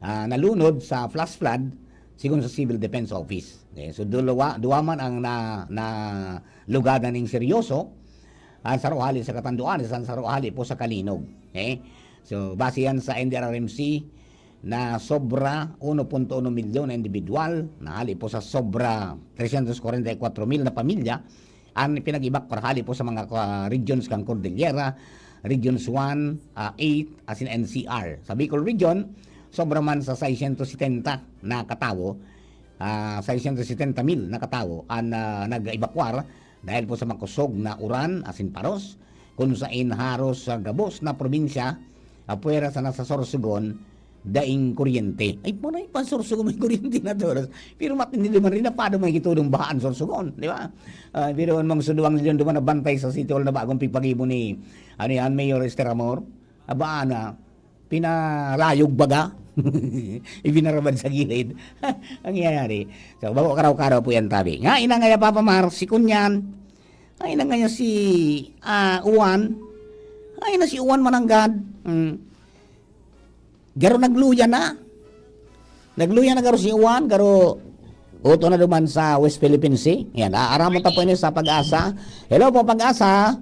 Ah, nalunod sa flash flood, sigon sa Civil Defense Office. Okay, so, dulawa, duwa man ang na, na lugadan ning seryoso, ang saro hali sa Catanduanes, ang saro hali po sa Calinog. Okay? So, base yan sa N D R R M C na sobra uno punto uno milyon na individual, na hali po sa sobra tresyentos kwarenta y kwatro mil na pamilya, ang pinag-evacuar hali po sa mga, ah, regions kan Cordillera, Regions one, ah, eight, asin N C R. Sa Bicol Region, sobra man sa seiscientos setenta na katawo, ah, seiscientos setenta mil na katawo ang, ah, nag-ebakwar dahil po sa makusog na uran asin paros, kun sain haros sa gabos na probinsya, apwera sana sa Sorsogon, daing kuryente. Ay, panay pa Sorsogon may kuryente na oras. Pero matindi naman rin na paano may gitudong bahaan Sorsogon, di ba? Ah, pero ang mga suduang milyon duman na bantay sa City Hall na bagong pigpagibo ni, ano yan, Mayor Esther Amor. Aba, ana, pinalayog baga. Ibinarabad sa gilid. Ang nangyayari. So, bago karaw-karaw po yan, tabi. Nga, ina nga ya, Papa Mar, si Kunyan. Ay, ina nga ya si, ah, Uwan. Ay, na si Uwan mananggad. Hmm. Garo nagluya na. Nagluya na garo si Uwan, garo uto na duman sa West Philippine Sea. Yan, aaramon ta po ini sa Pag-asa. Hello po, Pag-asa.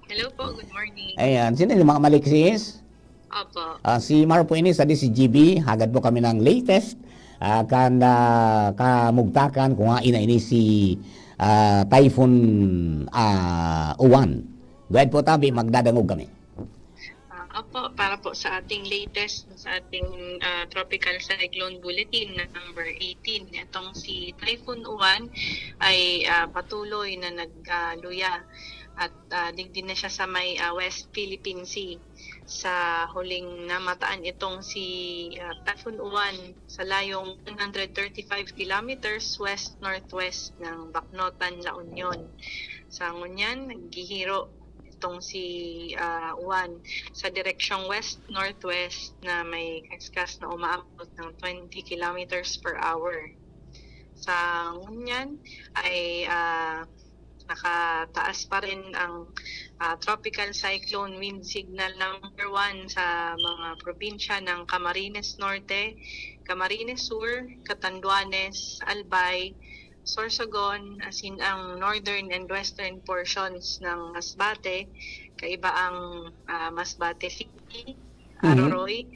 Hello po, good morning. Ayan, sino yung mga Maliksis? Opo. Ah, si Mar po ini sa D C G B. Hagad po kami ng latest, ah, kan, ah, kamugtakan kung hain na ini si, ah, Typhoon, ah, Uwan. Go ahead po, tabi, magdadangog kami. Ah, opo, para po sa ating latest, sa ating, ah, Tropical Cyclone Bulletin na number eighteen, itong si Typhoon Uwan ay, ah, patuloy na nag, ah, luya at, ah, digdi na siya sa may, ah, West Philippine Sea. Sa huling namataan, itong si, ah, Typhoon Uwan sa layong one hundred thirty-five kilometers west-northwest ng Baknotan, La Union. Sa ngunyan, naghihiro itong si, ah, Uwan sa direksyong west-northwest na may kaskas na umaabot ng twenty kilometers per hour. Sa ngunyan ay, ah, nakataas pa rin ang, ah, Tropical Cyclone Wind Signal number one sa mga probinsya ng Camarines Norte, Camarines Sur, Catanduanes, Albay, Sorsogon, asin ang northern and western portions ng Masbate, kaiba ang, ah, Masbate City, Mhm. Aroroy,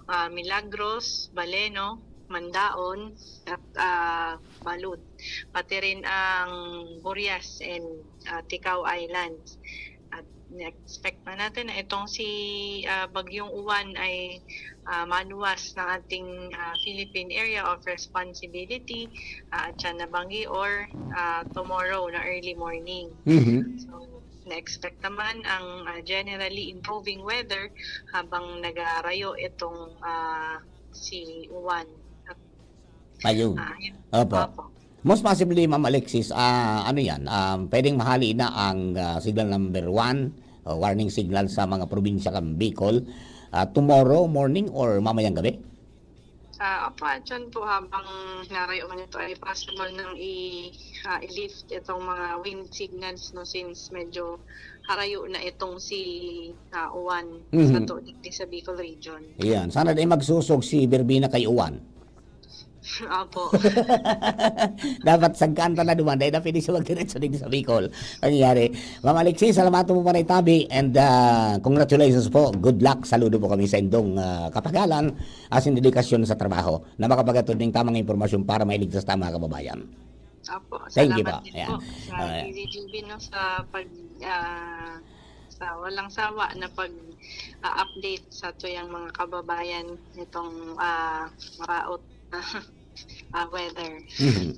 ah, Milagros, Baleno, Mandaon, at, ah, Balud. Pati rin ang Burias and, ah, Ticao Islands. At in-expect na natin na itong si, ah, Bagyong Uwan ay, ah, maluwas ng ating, ah, Philippine Area of Responsibility, ah, at siya nabangi or, ah, tomorrow na early morning. Mhm. So, na-expect naman ang, ah, generally improving weather habang nagarayo itong, ah, si Uwan. Ayun. Ah, yun. Opo. Opo. Most possibly, Ma'am Alexis, ah, ano yan, um, pwedeng mahali na ang, ah, signal number one o warning signal sa mga probinsya kan Bicol, ah, tomorrow morning or mamayang gabi? Ah, opo, dyan po habang narayo man ito ay possible nang i-, ah, i-lift itong mga wind signals, no, since medyo harayo na itong si, ah, Uwan Mhm. sa to, digdi sa Bicol region. Ayan. Sana di magsusog si Verbena kay Uwan. Opo. Dapat sagkaan ta na duman, dahil na pwede siya magdiretso dito sa Bicol. Ang nangyari. Ma'am Alexis, salamat po para itabi and, ah, congratulations po. Good luck. Saludo po kami sa indong, ah, kapagalan, asin dedikasyon sa trabaho na makapagatod ning tamang impormasyon para mailigtas ta mga kababayan. Opo, Thank you salamat po. din Ayan. po sa Alright. D Z G B, no, sa pag, ah, sa walang sawa na pag, ah, update sa tuyang mga kababayan nitong, ah, maraot na, ah, weather. Mhm.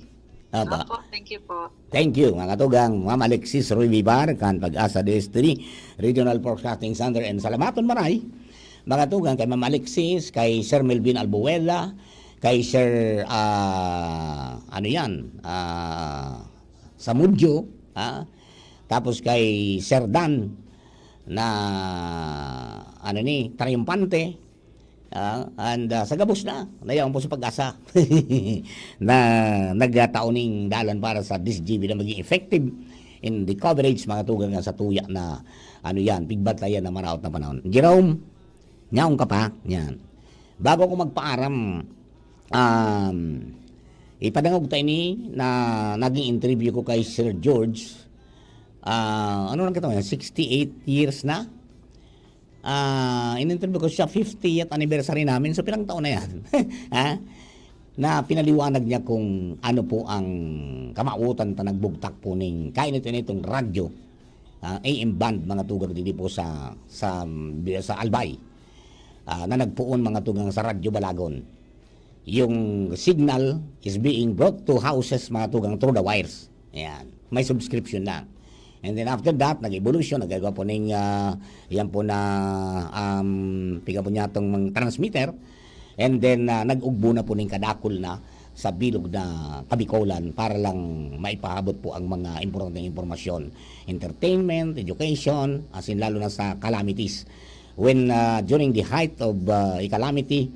Aba. Opo, thank you po. Thank you, mga tugang. Ma'am Alexis Ruy Vivar, kan Pag-asa D S three Regional Forecasting Center, and salamaton maray, mga tugang, kay Ma'am Alexis, kay Sir Melvin Albuela, kay Sir, ah, ano yan, ah, Samudyo, ah, tapos kay Sir Dan, na, ano ni, triumphante, ah, and, ah, sa gabos na, nayaon po sa pag-asa na nagtao ning dalan para sa D C G B na maging effective in the coverage, mga tugang, sa tuya na, ano yan, pigbatayan na maraot na panahon. Jerome, nyaong ka pa? Yan. Bago ko magpaaram, um, ipadangog ta ini na naging interview ko kay Sir George. Ah, ano lang kita ngayon? Sixty-eight years na. Ah, in-interview ko siya, fiftieth anniversary namin. So, pilang taon na yan? Ha? Na pinaliwanag niya kung ano po ang kamawotan ta nagbugtak po ning kainit-initong radyo, ah, A M band, mga tugang, didi po sa, sa, sa Albay. Ah, na nagpoon, mga tugang, sa Radyo Balagon. Yung signal is being brought to houses, mga tugang, through the wires. Ayan. May subscription na. And then after that, nag-evolution, nagagawa po ning, ah, yan po na, um, piga po niya tong mga transmitter. And then, ah, nag-ugbo na po ning kadakol na sa bilog na Kabikolan para lang maipahabot po ang mga importanteng impormasyon, entertainment, education, as in lalo na sa calamities. When, ah, during the height of, ah, a calamity,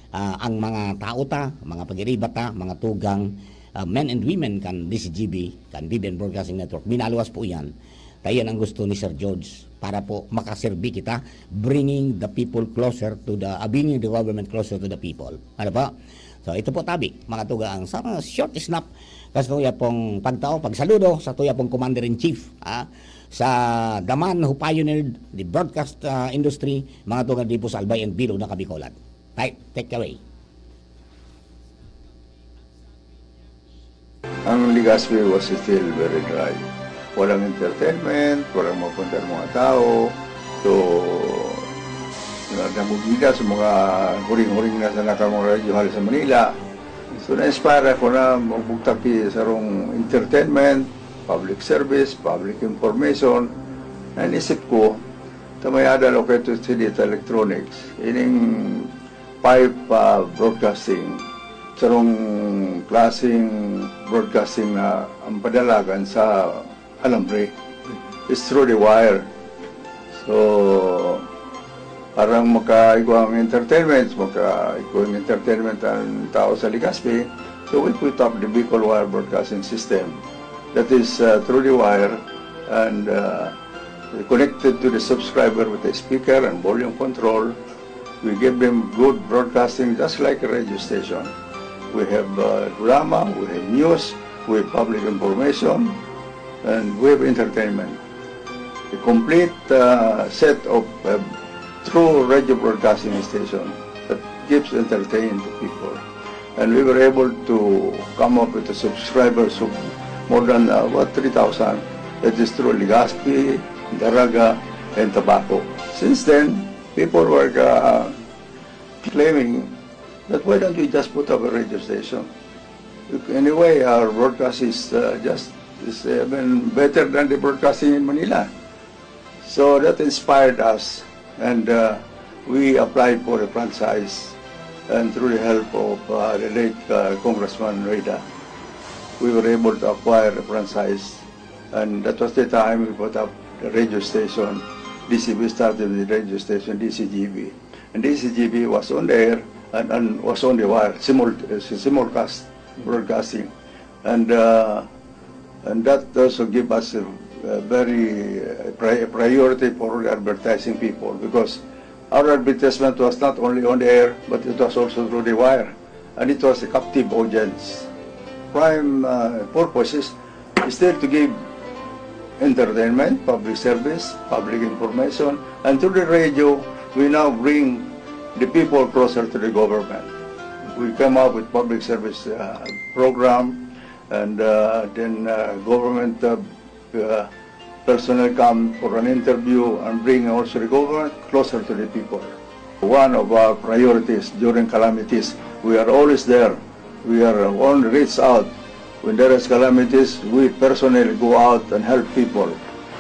ah, ang mga tao ta, mga pagiriba ta, mga tugang, ah, men and women kan D C G B, kan B B N Broadcasting Network, minaluwas po iyan. Kaya yan ang gusto ni Sir George para po makaserbi kita, bringing the people closer to the, ah, bringing the government closer to the people. Ano po? So, ito po tabi, mga tugang, sa mga short snap, sa tuya pong pagtao, pagsaludo, sa tuya pong Commander-in-Chief, ah, sa the man who pioneered the broadcast, ah, industry, mga tugang, di po sa Albay and Bilog na Kabikolan. Right, take away. Ang Legazpi was still very dry. Walang entertainment, walang mapunta ng mga tao. So, na- namugida sa mga huring-huring na sa nakamang radyo hali sa Manila. So, na-inspire ako na magbugtak ki sarong entertainment, public service, public information. Na inisip ko, ta may adal o kayo sa data electronics. Ining pipe ah, broadcasting, sarong klaseng broadcasting na ang padalagan sa alambre is through the wire. So, parang makaigwang entertainment, makaigwang entertainment ang tao sa Legazpi. So, we put up the Bicol Wire Broadcasting System. That is uh, through the wire and uh, connected to the subscriber with a speaker and volume control. We give them good broadcasting just like a radio station. We have uh, drama, we have news, we have public information, and we have entertainment. A complete uh, set of uh, true radio broadcasting station that gives entertainment to people. And we were able to come up with the subscribers of more than uh, about three thousand. That is through Legazpi, Daraga, and Tabaco. Since then, people were uh, claiming that why don't we just put up a radio station? Anyway, our broadcast is uh, just is even better than the broadcasting in Manila. So that inspired us, and uh, we applied for a franchise. And through the help of uh, the late uh, Congressman Reda, we were able to acquire a franchise. And that was the time we put up the radio station. D C B started with the radio station, D C G B. And D C G B was on the air and, and was on the wire, simul- uh, simulcast broadcasting. And uh, and that also give us a, a very uh, pri- priority for advertising people, because our advertisement was not only on the air, but it was also through the wire, and it was a captive audience. Prime uh, purpose is still to give entertainment, public service, public information, and through the radio, we now bring the people closer to the government. We come up with public service uh, program, and uh, then uh, government uh, uh, personnel come for an interview and bring also the government closer to the people. One of our priorities during calamities, we are always there. We are on reach out. When there is calamities, we personally go out and help people.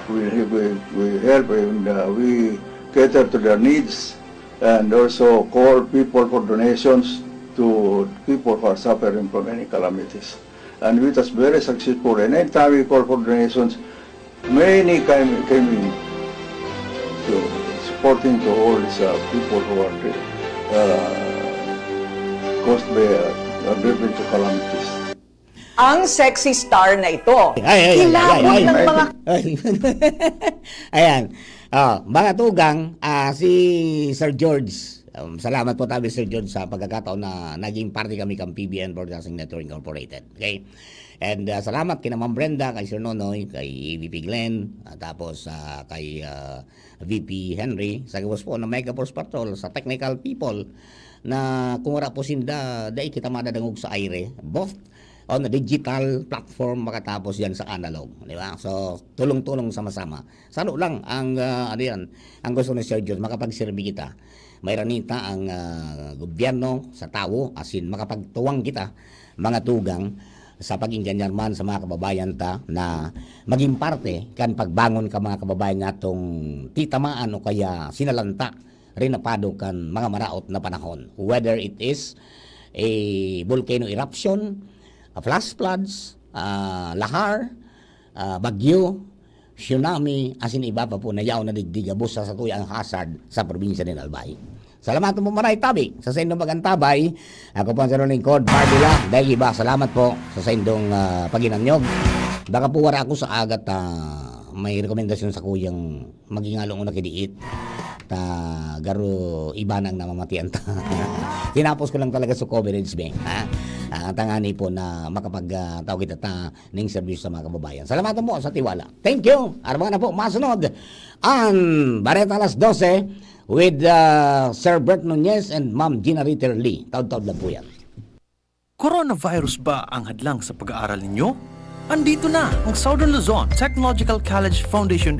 We, we, we help and uh, we cater to their needs and also call people for donations to people who are suffering from any calamities. And it was very successful. And anytime we call for donations, many came, came in. So important to all these uh, people who are uh, caused by uh, uh, natural calamities. Ang sexy star na ito. Ay, ay, ay, ay, Kilabot ay, ng ay. mga Ayan. Ah, mga tugang, ah, si Sir George. Um, salamat po tabi, Sir George, sa pagkakataon na naging parte kami kan P B N Broadcasting Network Incorporated. Okay? And ah, salamat kina Ma'am Brenda, kay Sir Nonoy, kay E V P Glenn, ah, tapos ah, kay ah, V P Henry, sa gabos po ng Mega Force Patrol, sa technical people, na kung wala po sinda, dai kita madadangog sa aire, both on a digital platform, makatapos yan sa analog, di ba? So, tulong-tulong sama-sama. Salo lang ang, ah, ano yan, ang gusto ni Sir George, makapagserbi kita. May ranita ang ah, gobyerno sa tawo, asin makapagtuwang kita, mga tugang, sa pag-engineer man sa mga kababayan ta na maging parte kan pagbangon ka mga kababayan natong titamaan o kaya sinalanta rinapado kan mga maraot na panahon. Whether it is a volcano eruption, a flash floods, ah, lahar, ah, bagyo, tsunami, asin iba pa po na yaon na digdi gabos sa satuyang hazard sa probinsya nin Albay. Salamat po maray tabi sa saindong pag-antabay. Ako po ang sarong lingkod, Pardila. Dahil iba, salamat po sa saindong ah, pag-inanyog. Baka po wara ako sa agat ah, may rekomendasyon sa kuyang maging along una kidiit. Ta garo iba nang namamatian ta. Tinapos ko lang talaga sa coverage, be. Ha? Ah, tangani po na makapag ah, tawag kita ta ning serbisyo sa mga kababayan. Salamat po sa tiwala. Thank you. Arabang na po, masunod ang Bareta Alas dose with uh, Sir Bert Nunez and Ma'am Gina Ritter Lee. Taud-taud lang po yan. Coronavirus ba ang hadlang sa pag-aaral ninyo? Andito na ang Southern Luzon Technological College Foundation